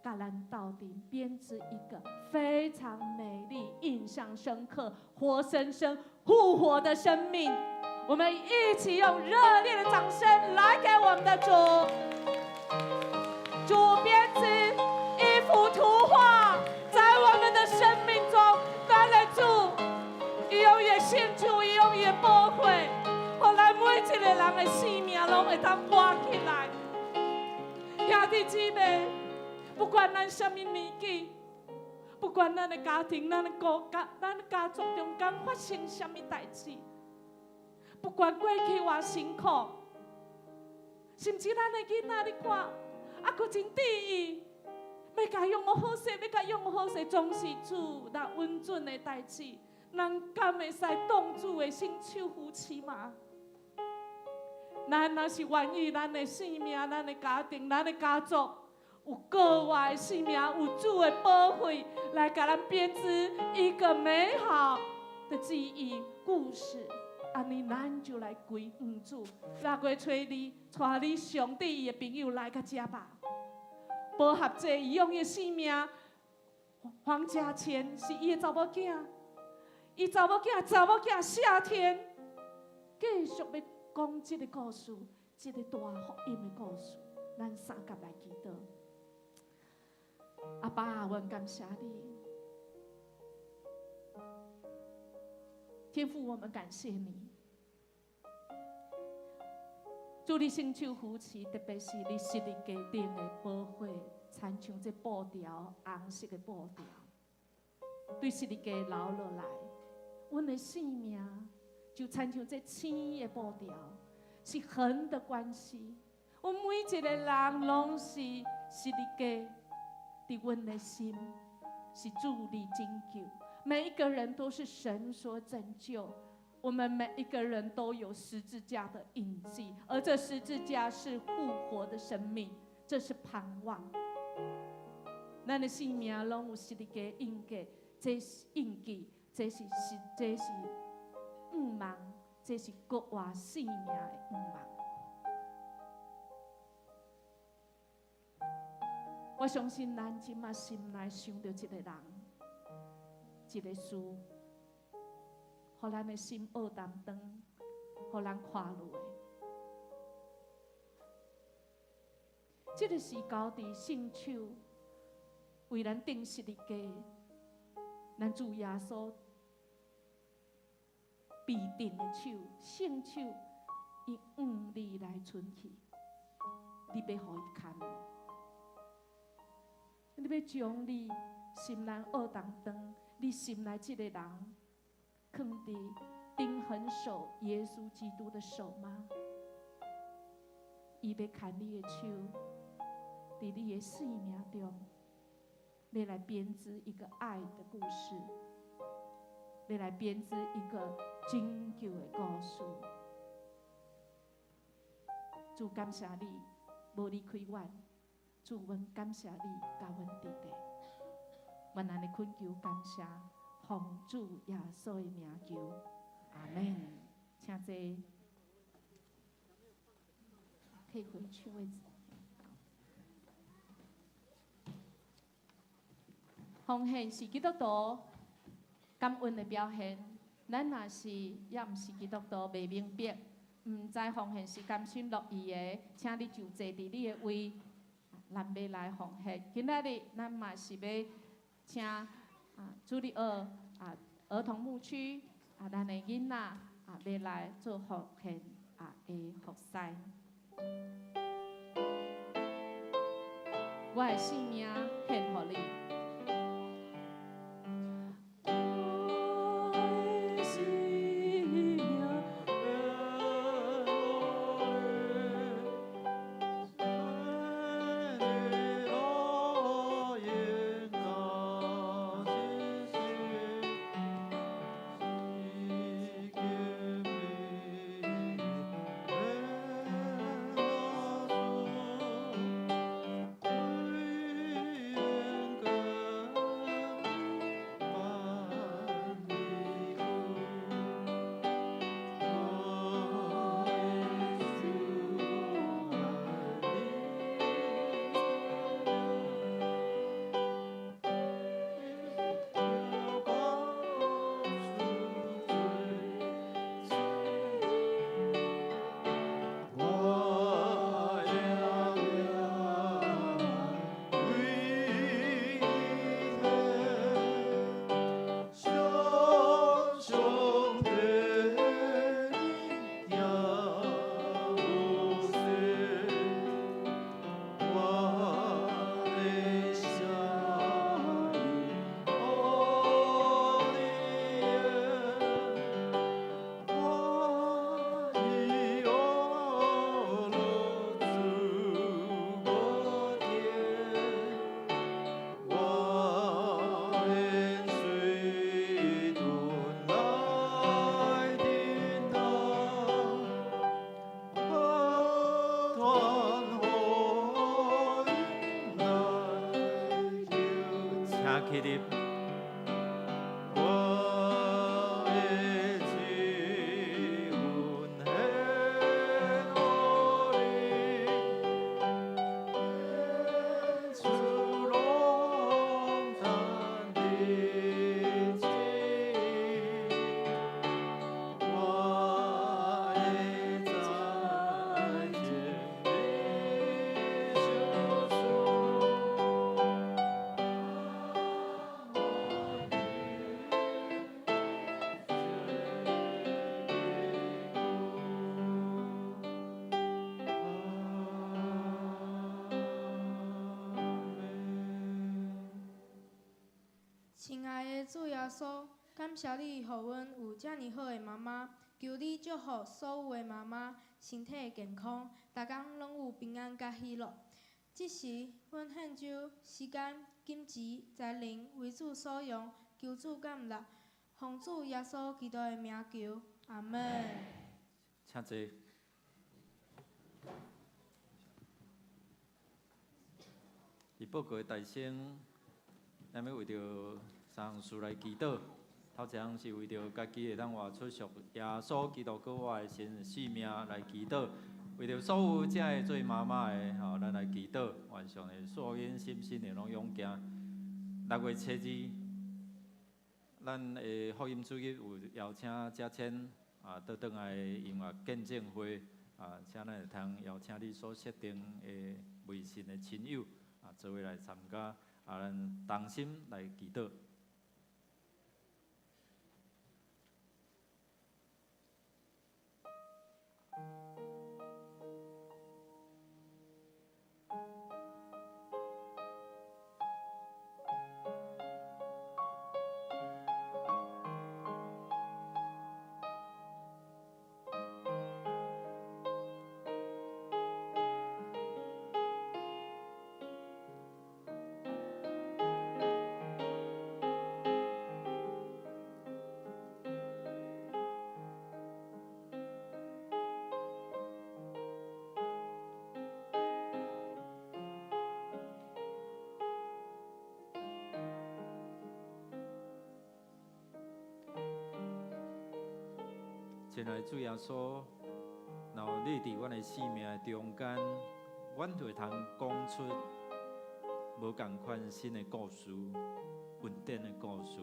共咱鬥陣編織一個非常美麗、印象深刻、活生生復活的生命。我們一起用熱烈的掌聲來給我們的主。主編織一幅圖畫，在我們的生命中，咱的主，伊用伊的聖手，伊用伊的寶血，予咱每一個人的生命攏會當活起來。兄弟姊妹，不管咱啥物年紀，不管咱的家庭、咱的國家、咱的家族中間發生啥物代誌，不管過去偌辛苦，甚至咱的囡仔，你看，猶閣真得意，欲共予好勢，欲共予好勢，總是主若允准的代誌，咱敢會使擋主的聖手扶持嗎？咱若是願意，咱的生命、咱的家庭、咱的家族，有閣活的生命，有主的寶血來共咱編織一個美好的記憶故事。按呢，咱就來歸向主。六月初二，帶你上帝的朋友來到遮吧。保合者伊用伊的生命，黃家千是伊的查某囝，伊查某囝查某囝夏天繼續欲講這个故事，這个大福音的故事，咱相佮來祈禱。阿爸，阮感謝你，天父，我們感謝你。主你聖手扶持，特別是你十字架頂的寶血，親像這布條紅色的布條，對十字架流落來，阮的生命就親像這青的布條，是橫的關係。阮每一個人攏是十字架，佇阮的心是主的拯救，每一個人都是神所拯救。我們每一個人都有十字架的印記，而這十字架是復活的生命，這是盼望。咱的生命攏有十字架印記，這是印記，這是是這是盼望，這是復活生命的盼望。主，你聖手扶持，主的聖手共咱鬥陣編織一個非常美麗、印象深刻、活生生復活的生命。我們一起用熱烈的掌聲來給我們的主。主編織一幅圖畫，在我們的生命中，咱的主，伊用伊的聖手扶持，予咱每一個人的生命攏會當活起來。兄弟姊妹，不管咱啥物年紀，不管咱的家庭、咱的家族中間發生啥物代誌，不管過去偌辛苦，甚至咱的囡仔，你看，猶閣真得意，欲共予好勢，欲共予好勢，總是主若允准的代誌，咱敢會使擋主的聖手扶持嗎？咱若是願意，咱的生命、咱的家庭、咱的家族，有閣活的生命，有主的寶血來共咱編織一個美好的記憶故事。按呢，咱就來歸向主。六月初二，帶你上帝的朋友來到遮吧。保合者伊用伊的生命，黃家千是伊的查某囝，伊查某囝查某囝夏天繼續欲講這个故事，這个大福音的故事，咱相佮來祈禱。阿爸，阮感謝你，天父，我們感謝你。我相信咱這馬心內想著一個人，一个事，予咱的心僫擔當，予咱看落。這个是交佇聖手為咱釘十字架，咱主耶穌被釘的手，聖手，伊向你來伸去，你欲予伊牽無？你欲將你心內僫擔當，你心內這个人，囥佇釘痕手耶穌基督的手嗎？伊欲牽你的手，佇你的生命中，欲來編織一個愛的故事，欲來編織一個拯救的故事。主感謝你，無離開阮，主阮感謝你，佮阮佇咧。阮按呢懇求感謝，奉主耶穌的名求，阿門。請坐，可以回去位置。奉獻是基督徒感恩的表現。咱若是猶毋是基督徒，袂明白，毋知奉獻是甘心樂意的，請你就坐佇你的位，咱欲來奉獻。今仔日咱嘛是欲請主日學兒童牧區咱的囡仔欲來做奉獻的服侍。我的性命獻予你。起立。我的主，阮献予你，主拢赞你旨意，我会再见你相思。親愛的主耶穌，感謝你予阮有遮爾好的媽媽，求你祝福所有的媽媽身體健康，逐工攏有平安佮喜樂。這時，阮獻上時間、金錢、才能為主所用，求主感納，奉主耶穌基督的名求，阿門。請坐。佇報告的大聲，咱欲為著三項事來祈禱。頭一項是為著家己會當活出屬耶穌基督閣我的生命來祈禱，為著所有遮的做媽媽的吼，咱來祈禱，願願上帝賜福𪜶心身靈攏勇健。六月初二，咱的福音主日有邀請嘉谦啊，倒轉來音樂見證會啊，請咱會通邀請你所設定的微信的親友啊，做伙來參加啊，咱同心來祈禱。親愛的主耶穌，若有你佇阮的生命的中間，阮就會通講出無仝款新的故事，恩典的故事，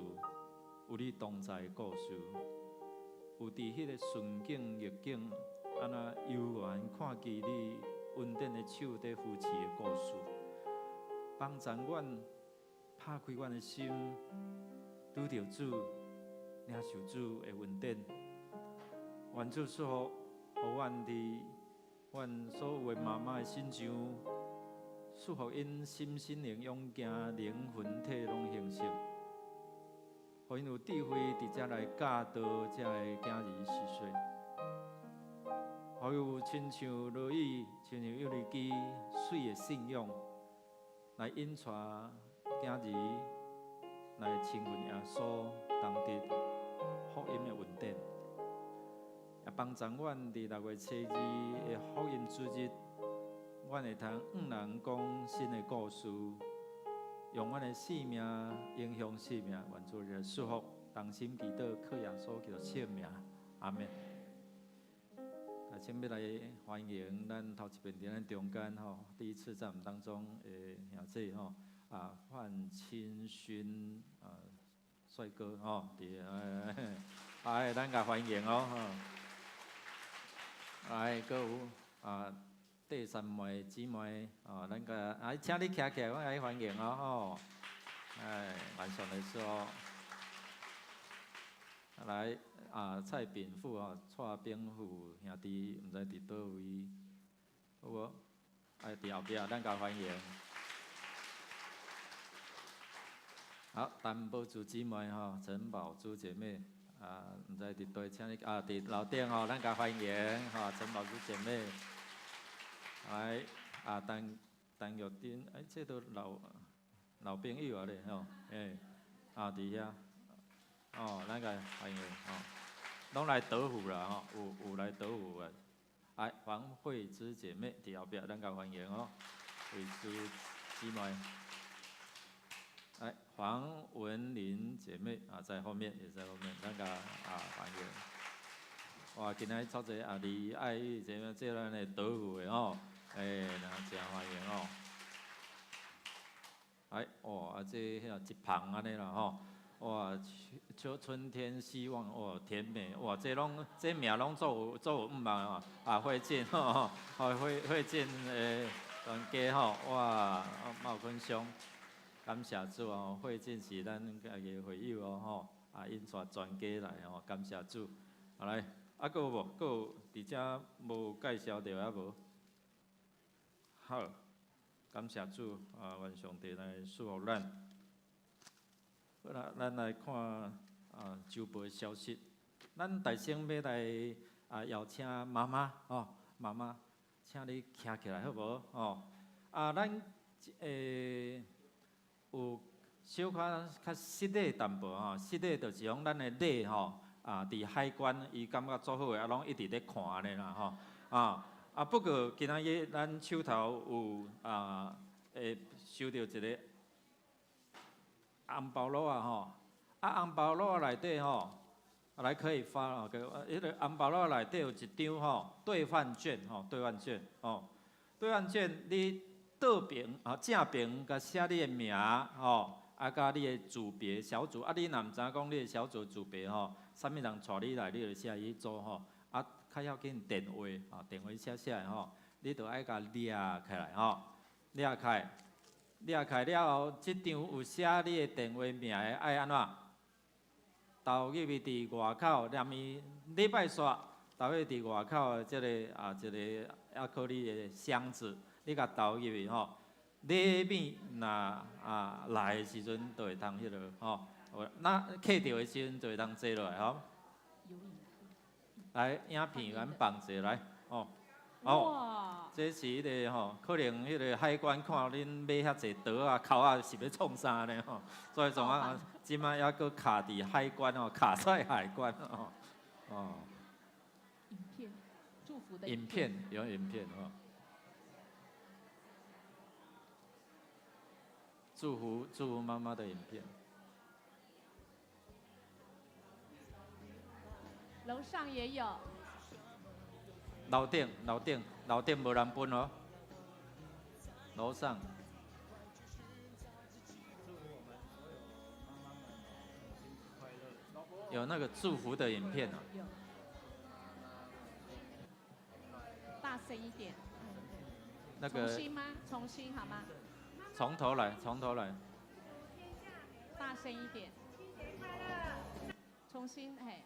有你同在的故事，有佇彼个順境逆境，按怎悠然看見你恩典的手佇扶持的故事，幫助阮拍開阮的心，拄著主，領受主的恩典。願主賜福，予阮佇阮所有的媽媽的身上，賜福𪜶心身靈勇健，靈魂體攏興盛，予𪜶有智慧佇遮來教導遮的囝兒細細，予伊有親像羅以，親像友利基媠的信仰，來引帶囝兒來親近耶穌，同得福音的恩典。也幫助阮佇六月初二的福音主日，阮會通向人講新的故事，用阮的生命影響生命，願主來祝福，同心祈禱，靠耶穌基督聖名，阿們。啊，請欲來歡迎咱頭一遍佇咱中間吼，第一次在我們當中的兄弟吼，啊，范清勳啊，帥哥吼，佇哎，咱共歡迎哦吼。來，閣有啊，戴三妹姊妹哦，咱共啊，請你徛起來，阮共你歡迎哦吼。哎，願上帝賜福。來啊，蔡炳富哦，蔡炳富兄弟，毋知佇佗位，有無？哎，佇後壁，咱共歡迎。好，陳寶珠姊妹吼，陳寶珠姐妹。啊，毋知佇佗，請你啊，佇樓頂吼，咱共歡迎吼，陳寶珠姐妹。來，啊，陳陳玉珍，哎，這都老老朋友啊咧吼，欸，啊，佇遐，哦，咱共歡迎吼，攏來倒付啦吼，有有來倒付的。哎，黃慧芝姐妹佇後壁，咱共歡迎哦，慧芝姊妹。來，黃文玲姐妹啊，在後面，也在後面，咱共啊歡迎。哇，今仔足濟啊，李愛玉姐妹，這咱的倒付的吼，欸，真歡迎哦。哎，哦，啊，這彼個一棚按呢啦吼，哇，秋春天希望，哇，甜美，哇，這攏這名攏足有足有毋啊，啊，慧靜吼，慧慧靜的全家吼，哇，茂坤兄。感謝主哦，慧靜是咱家己會友哦吼，啊，𪜶帶全家來吼，感謝主。好來，啊，閣有無？閣有佇遮無介紹著猶無？好，感謝主啊，願上帝來賜福咱。好啦，咱來看啊，週報的消息。咱大先欲來啊，邀請媽媽吼，媽媽，請你徛起來好無？吼，啊，咱欸。有小可較失禮淡薄吼，失禮就是講咱的禮吼，啊，佇海關伊感覺足好的，啊，攏一直咧看按呢啦吼，啊啊，不過今仔日咱手頭有啊，會收著一个紅包橐仔吼，啊，紅包橐仔內底吼，來可以發哦，彼个紅包橐仔內底有一張吼兌換券吼，兌換券吼，兌換券你。倒爿啊正爿，共寫你的名吼，啊，佮你的組別小組，啊，你若毋知影講你的小組組別吼，啥物人帶你來，你就寫彼組吼。啊，較要緊電話，啊，電話寫寫的吼，你著愛共掠起來吼，掠開，掠開了後，這張有寫你的電話名的愛按怎？投入去佇外口，連伊禮拜煞投入佇外口的這个啊一个亞克力的箱子，你共投入去吼。禮物若啊來的時陣，就會通彼落吼。那客著的時陣就會通坐落來吼。來，影片咱放一下來，哦，哦，這是彼个吼，可能彼个海關看恁買遐濟桌仔、鉤仔是欲創啥呢吼？所以創啊，這擺猶閣卡佇海關吼，卡在海關吼，哦。影片，祝福的影片有影片吼。祝福祝福媽媽的影片。樓上也有。樓頂，樓頂，樓頂無人分哦。樓上。有那個祝福的影片啊。有。大聲一點。那個。重新嗎？重新好嗎？從頭來，從頭來。大聲一點。重新，嘿。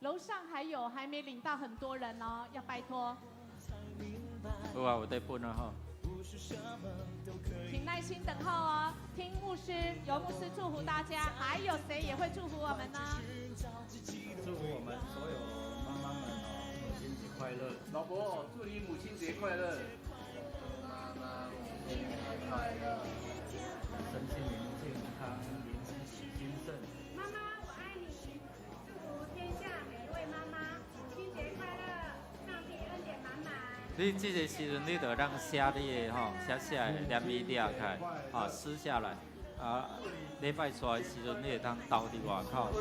樓上還有還沒領到很多人哦，要拜託。有啊，有在分啊吼。請耐心等候哦，聽牧師，由牧師祝福大家，還有誰也會祝福我們呢？祝福我們所有媽媽們哦，母親節快樂。老婆，祝你母親節快樂。媽媽母親節快樂，身心靈健康，靈精神。媽媽，我愛你，祝福天下每一位媽媽母親節快樂，上帝恩典滿滿。你這個時陣，你就當寫你的吼，寫寫的，連伊掠開，啊，撕下來，啊，禮拜出來的時陣，你會當投佇外口。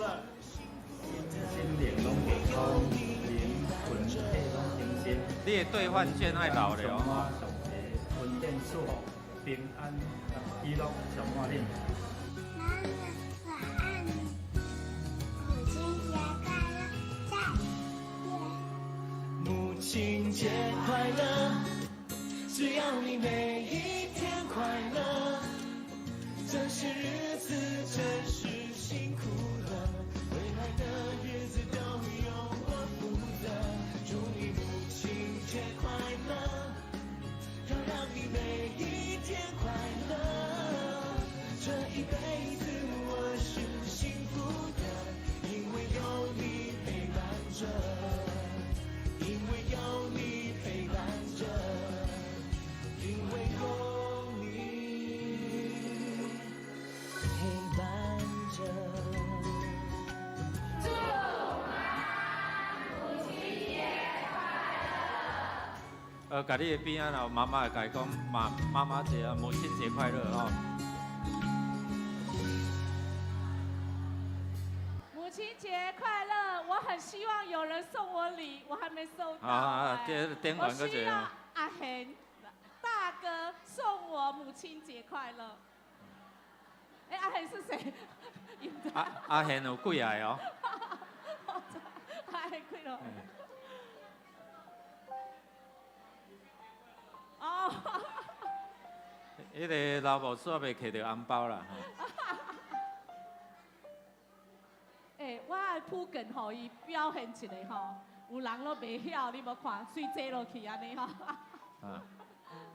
心靈攏健康，靈魂體攏清新。你的兌換券愛留咧哦。上帝恩典賜福，平安喜樂充滿恁。媽媽，我愛你，母親節快樂，再見。母親節快樂，只要你每一天快樂，這些日子真是辛苦了，未來的日子都由我負責。祝你母親節快樂，要讓你每一天快樂，這一輩子我是幸福的，因為有你陪伴着。因為有你陪伴着，因為有你陪伴着。祝媽母親節快樂！共你的邊仔若有媽媽會共伊講媽媽媽節啊，母親節快樂吼。母親節快樂！我很希望有人送我禮，我還沒收到。啊，頂我需要阿賢大哥送我母親節快樂。欸，阿賢是誰？阿賢有幾個哦？阿賢幾個？哦。彼个老牧師還袂摕著紅包啦。欸，我的鋪梗予伊表現一下吼，有人攏袂曉，你無看，隨坐落去按呢吼。啊，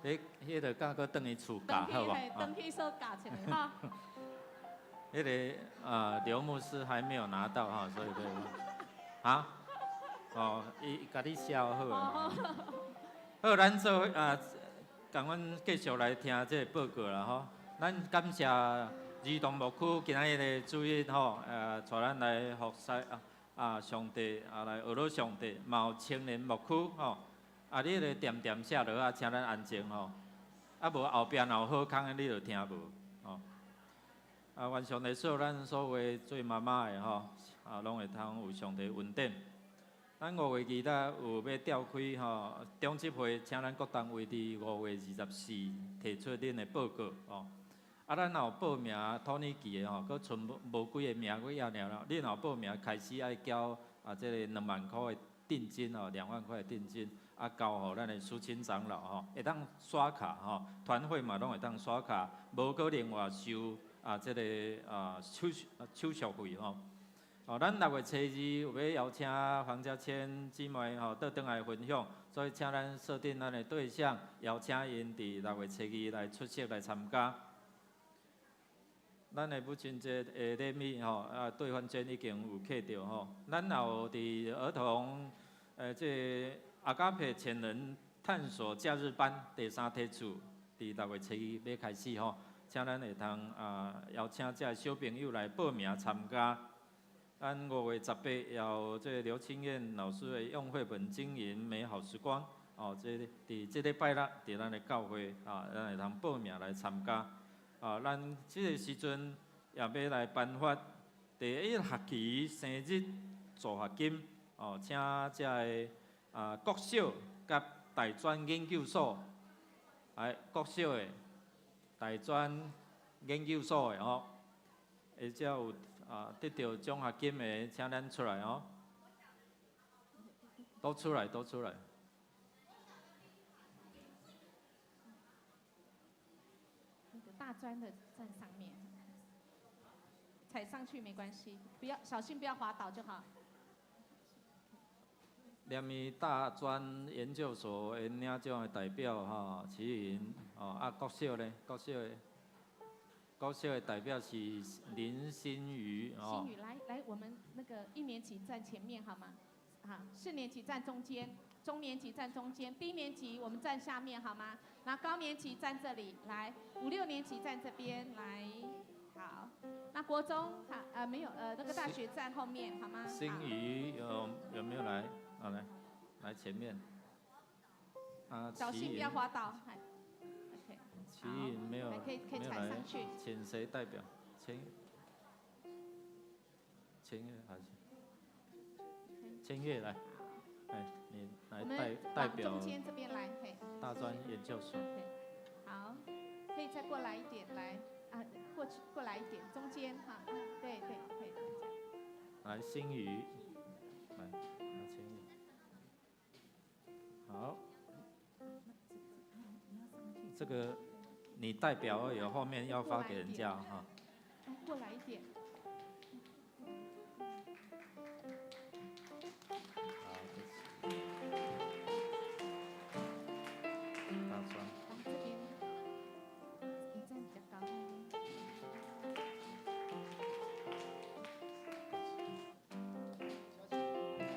彼彼个敢閣轉去厝教好無？轉去所教一下吼。彼个啊，劉牧師還沒有拿到哈，所以對。啊？哦，伊共你寫好啊。好，咱做啊，共阮繼續來聽這個報告啦吼。咱感謝兒童牧區今仔日的主日吼，帶咱來服侍啊啊上帝啊來學了上帝，嘛有青年牧區吼。啊，你彼个恬恬寫落啊，請咱安靜吼。啊，無後壁若有好康的，你就聽無吼。啊，願上帝賜予咱所有做媽媽的吼，啊，攏會通有上帝恩典。咱5月2日有欲召开吼长执会，请咱各单位伫5月24提出恁的报告吼。啊，咱若有报名托尼记的吼，阁賰无无几个名额尔啦。你若有报名，开始爱交啊这个2万箍的定金吼，2万块的定金，啊交予咱的苏清长老吼，会当刷卡吼，团费嘛拢会当刷卡，无阁另外收啊这个啊手续手续费吼。哦，咱6月初二有欲邀请黄家千姊妹吼，倒转来分享，所以请咱设定咱的对象，邀请𪜶伫六月初二来出席来参加。咱的母亲节的礼物吼，啊，兑换券已经有客著吼。咱也有伫儿童，这个阿加培潜能探索假日班第三梯次，伫六月初二欲开始吼，请咱会通啊邀请这小朋友来报名参加。咱5月18也有这个刘清燕老师的用绘本经营美好时光，哦，这伫这礼拜六伫咱的教会啊，咱会通报名来参加。啊，咱这个时阵也欲来颁发第一学期生日助学金，哦，请这个啊国小佮大专研究所，哎，国小的大专研究所的吼，或者有啊得著奖学金的，请咱出来哦，都出来，都出来。那个大专的站上面，踩上去没关系，不要小心，不要滑倒就好。念伊大专研究所的领奖的代表吼，齐云哦，啊国小咧，国小的，国小的代表是林心瑜哦。心瑜来来，我们那个一年级站前面好吗？好，四年级站中间，中年级站中间，低年级我们站下面好吗？然后高年级站这里，来，五六年级站这边来，好。那国中好，没有，那个大学站后面好吗？心瑜有没有来？好来，来前面。啊，小心不要滑倒。OK。齐云没有，可以可以踩上去。请谁代表？请，请还是？千月来，哎，你来代表。中间这边来，嘿。大专研究所。好，可以再过来一点，来啊，过去过来一点，中间哈，对对，可以这样。来，新宇，来，拿千月。好。这个你代表有后面要发给人家哈。过来一点。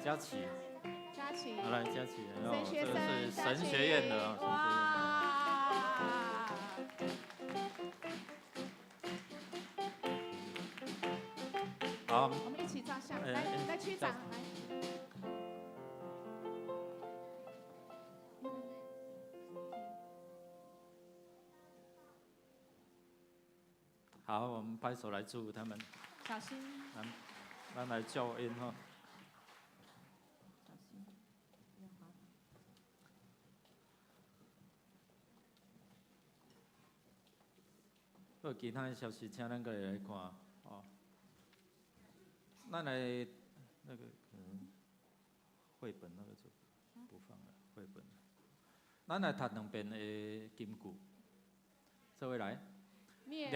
佳琪，佳琪，好来，佳琪，神学生，这是神学院的哦，哇！好，我们一起照相，来，来区长，来。好，我们拍手来祝福他们。小心。咱来叫音哈。好，其他的消息，请咱阁来看哦。咱来那个可能绘本那个就不放了，绘本。咱来读两遍的金句，这位来。念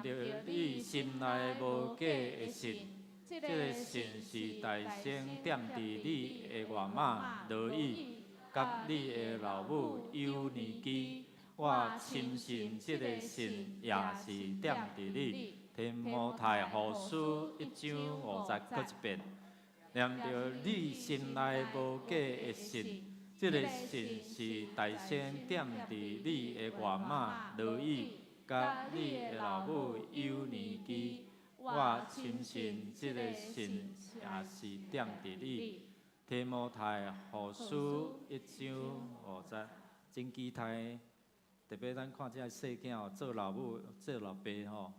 著你心内无假的信，这个信是代先踮伫你的外妈罗以，佮你的老母尤尼基。我深信这个信也是踮伫你。提摩太后书1章5节，阁一遍。念著你心内无假的信，这个信是代先踮伫你的外妈罗以，佮你的老母尤尼基。我深信这个信也是踮伫你。提摩太后书1章5节，真期待。特别咱看这个细囝哦，做老母、做老爸吼，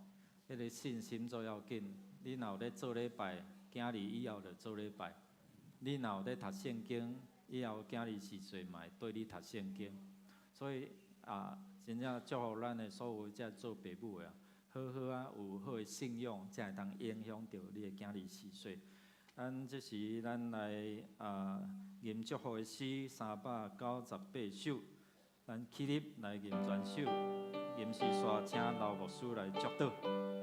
彼个信心足要紧。你若有咧做礼拜，囝儿以后就做礼拜。你若有咧讀聖經，以後囝兒四歲嘛會綴你讀聖經。所以啊，真正祝福咱的所有遮做爸母的啊，好好啊，有好的信仰，才會當影響著你的囝兒四歲。咱這時咱來啊吟祝福的詩398首，咱起立來吟全首，吟詩煞請劉牧師來祝禱。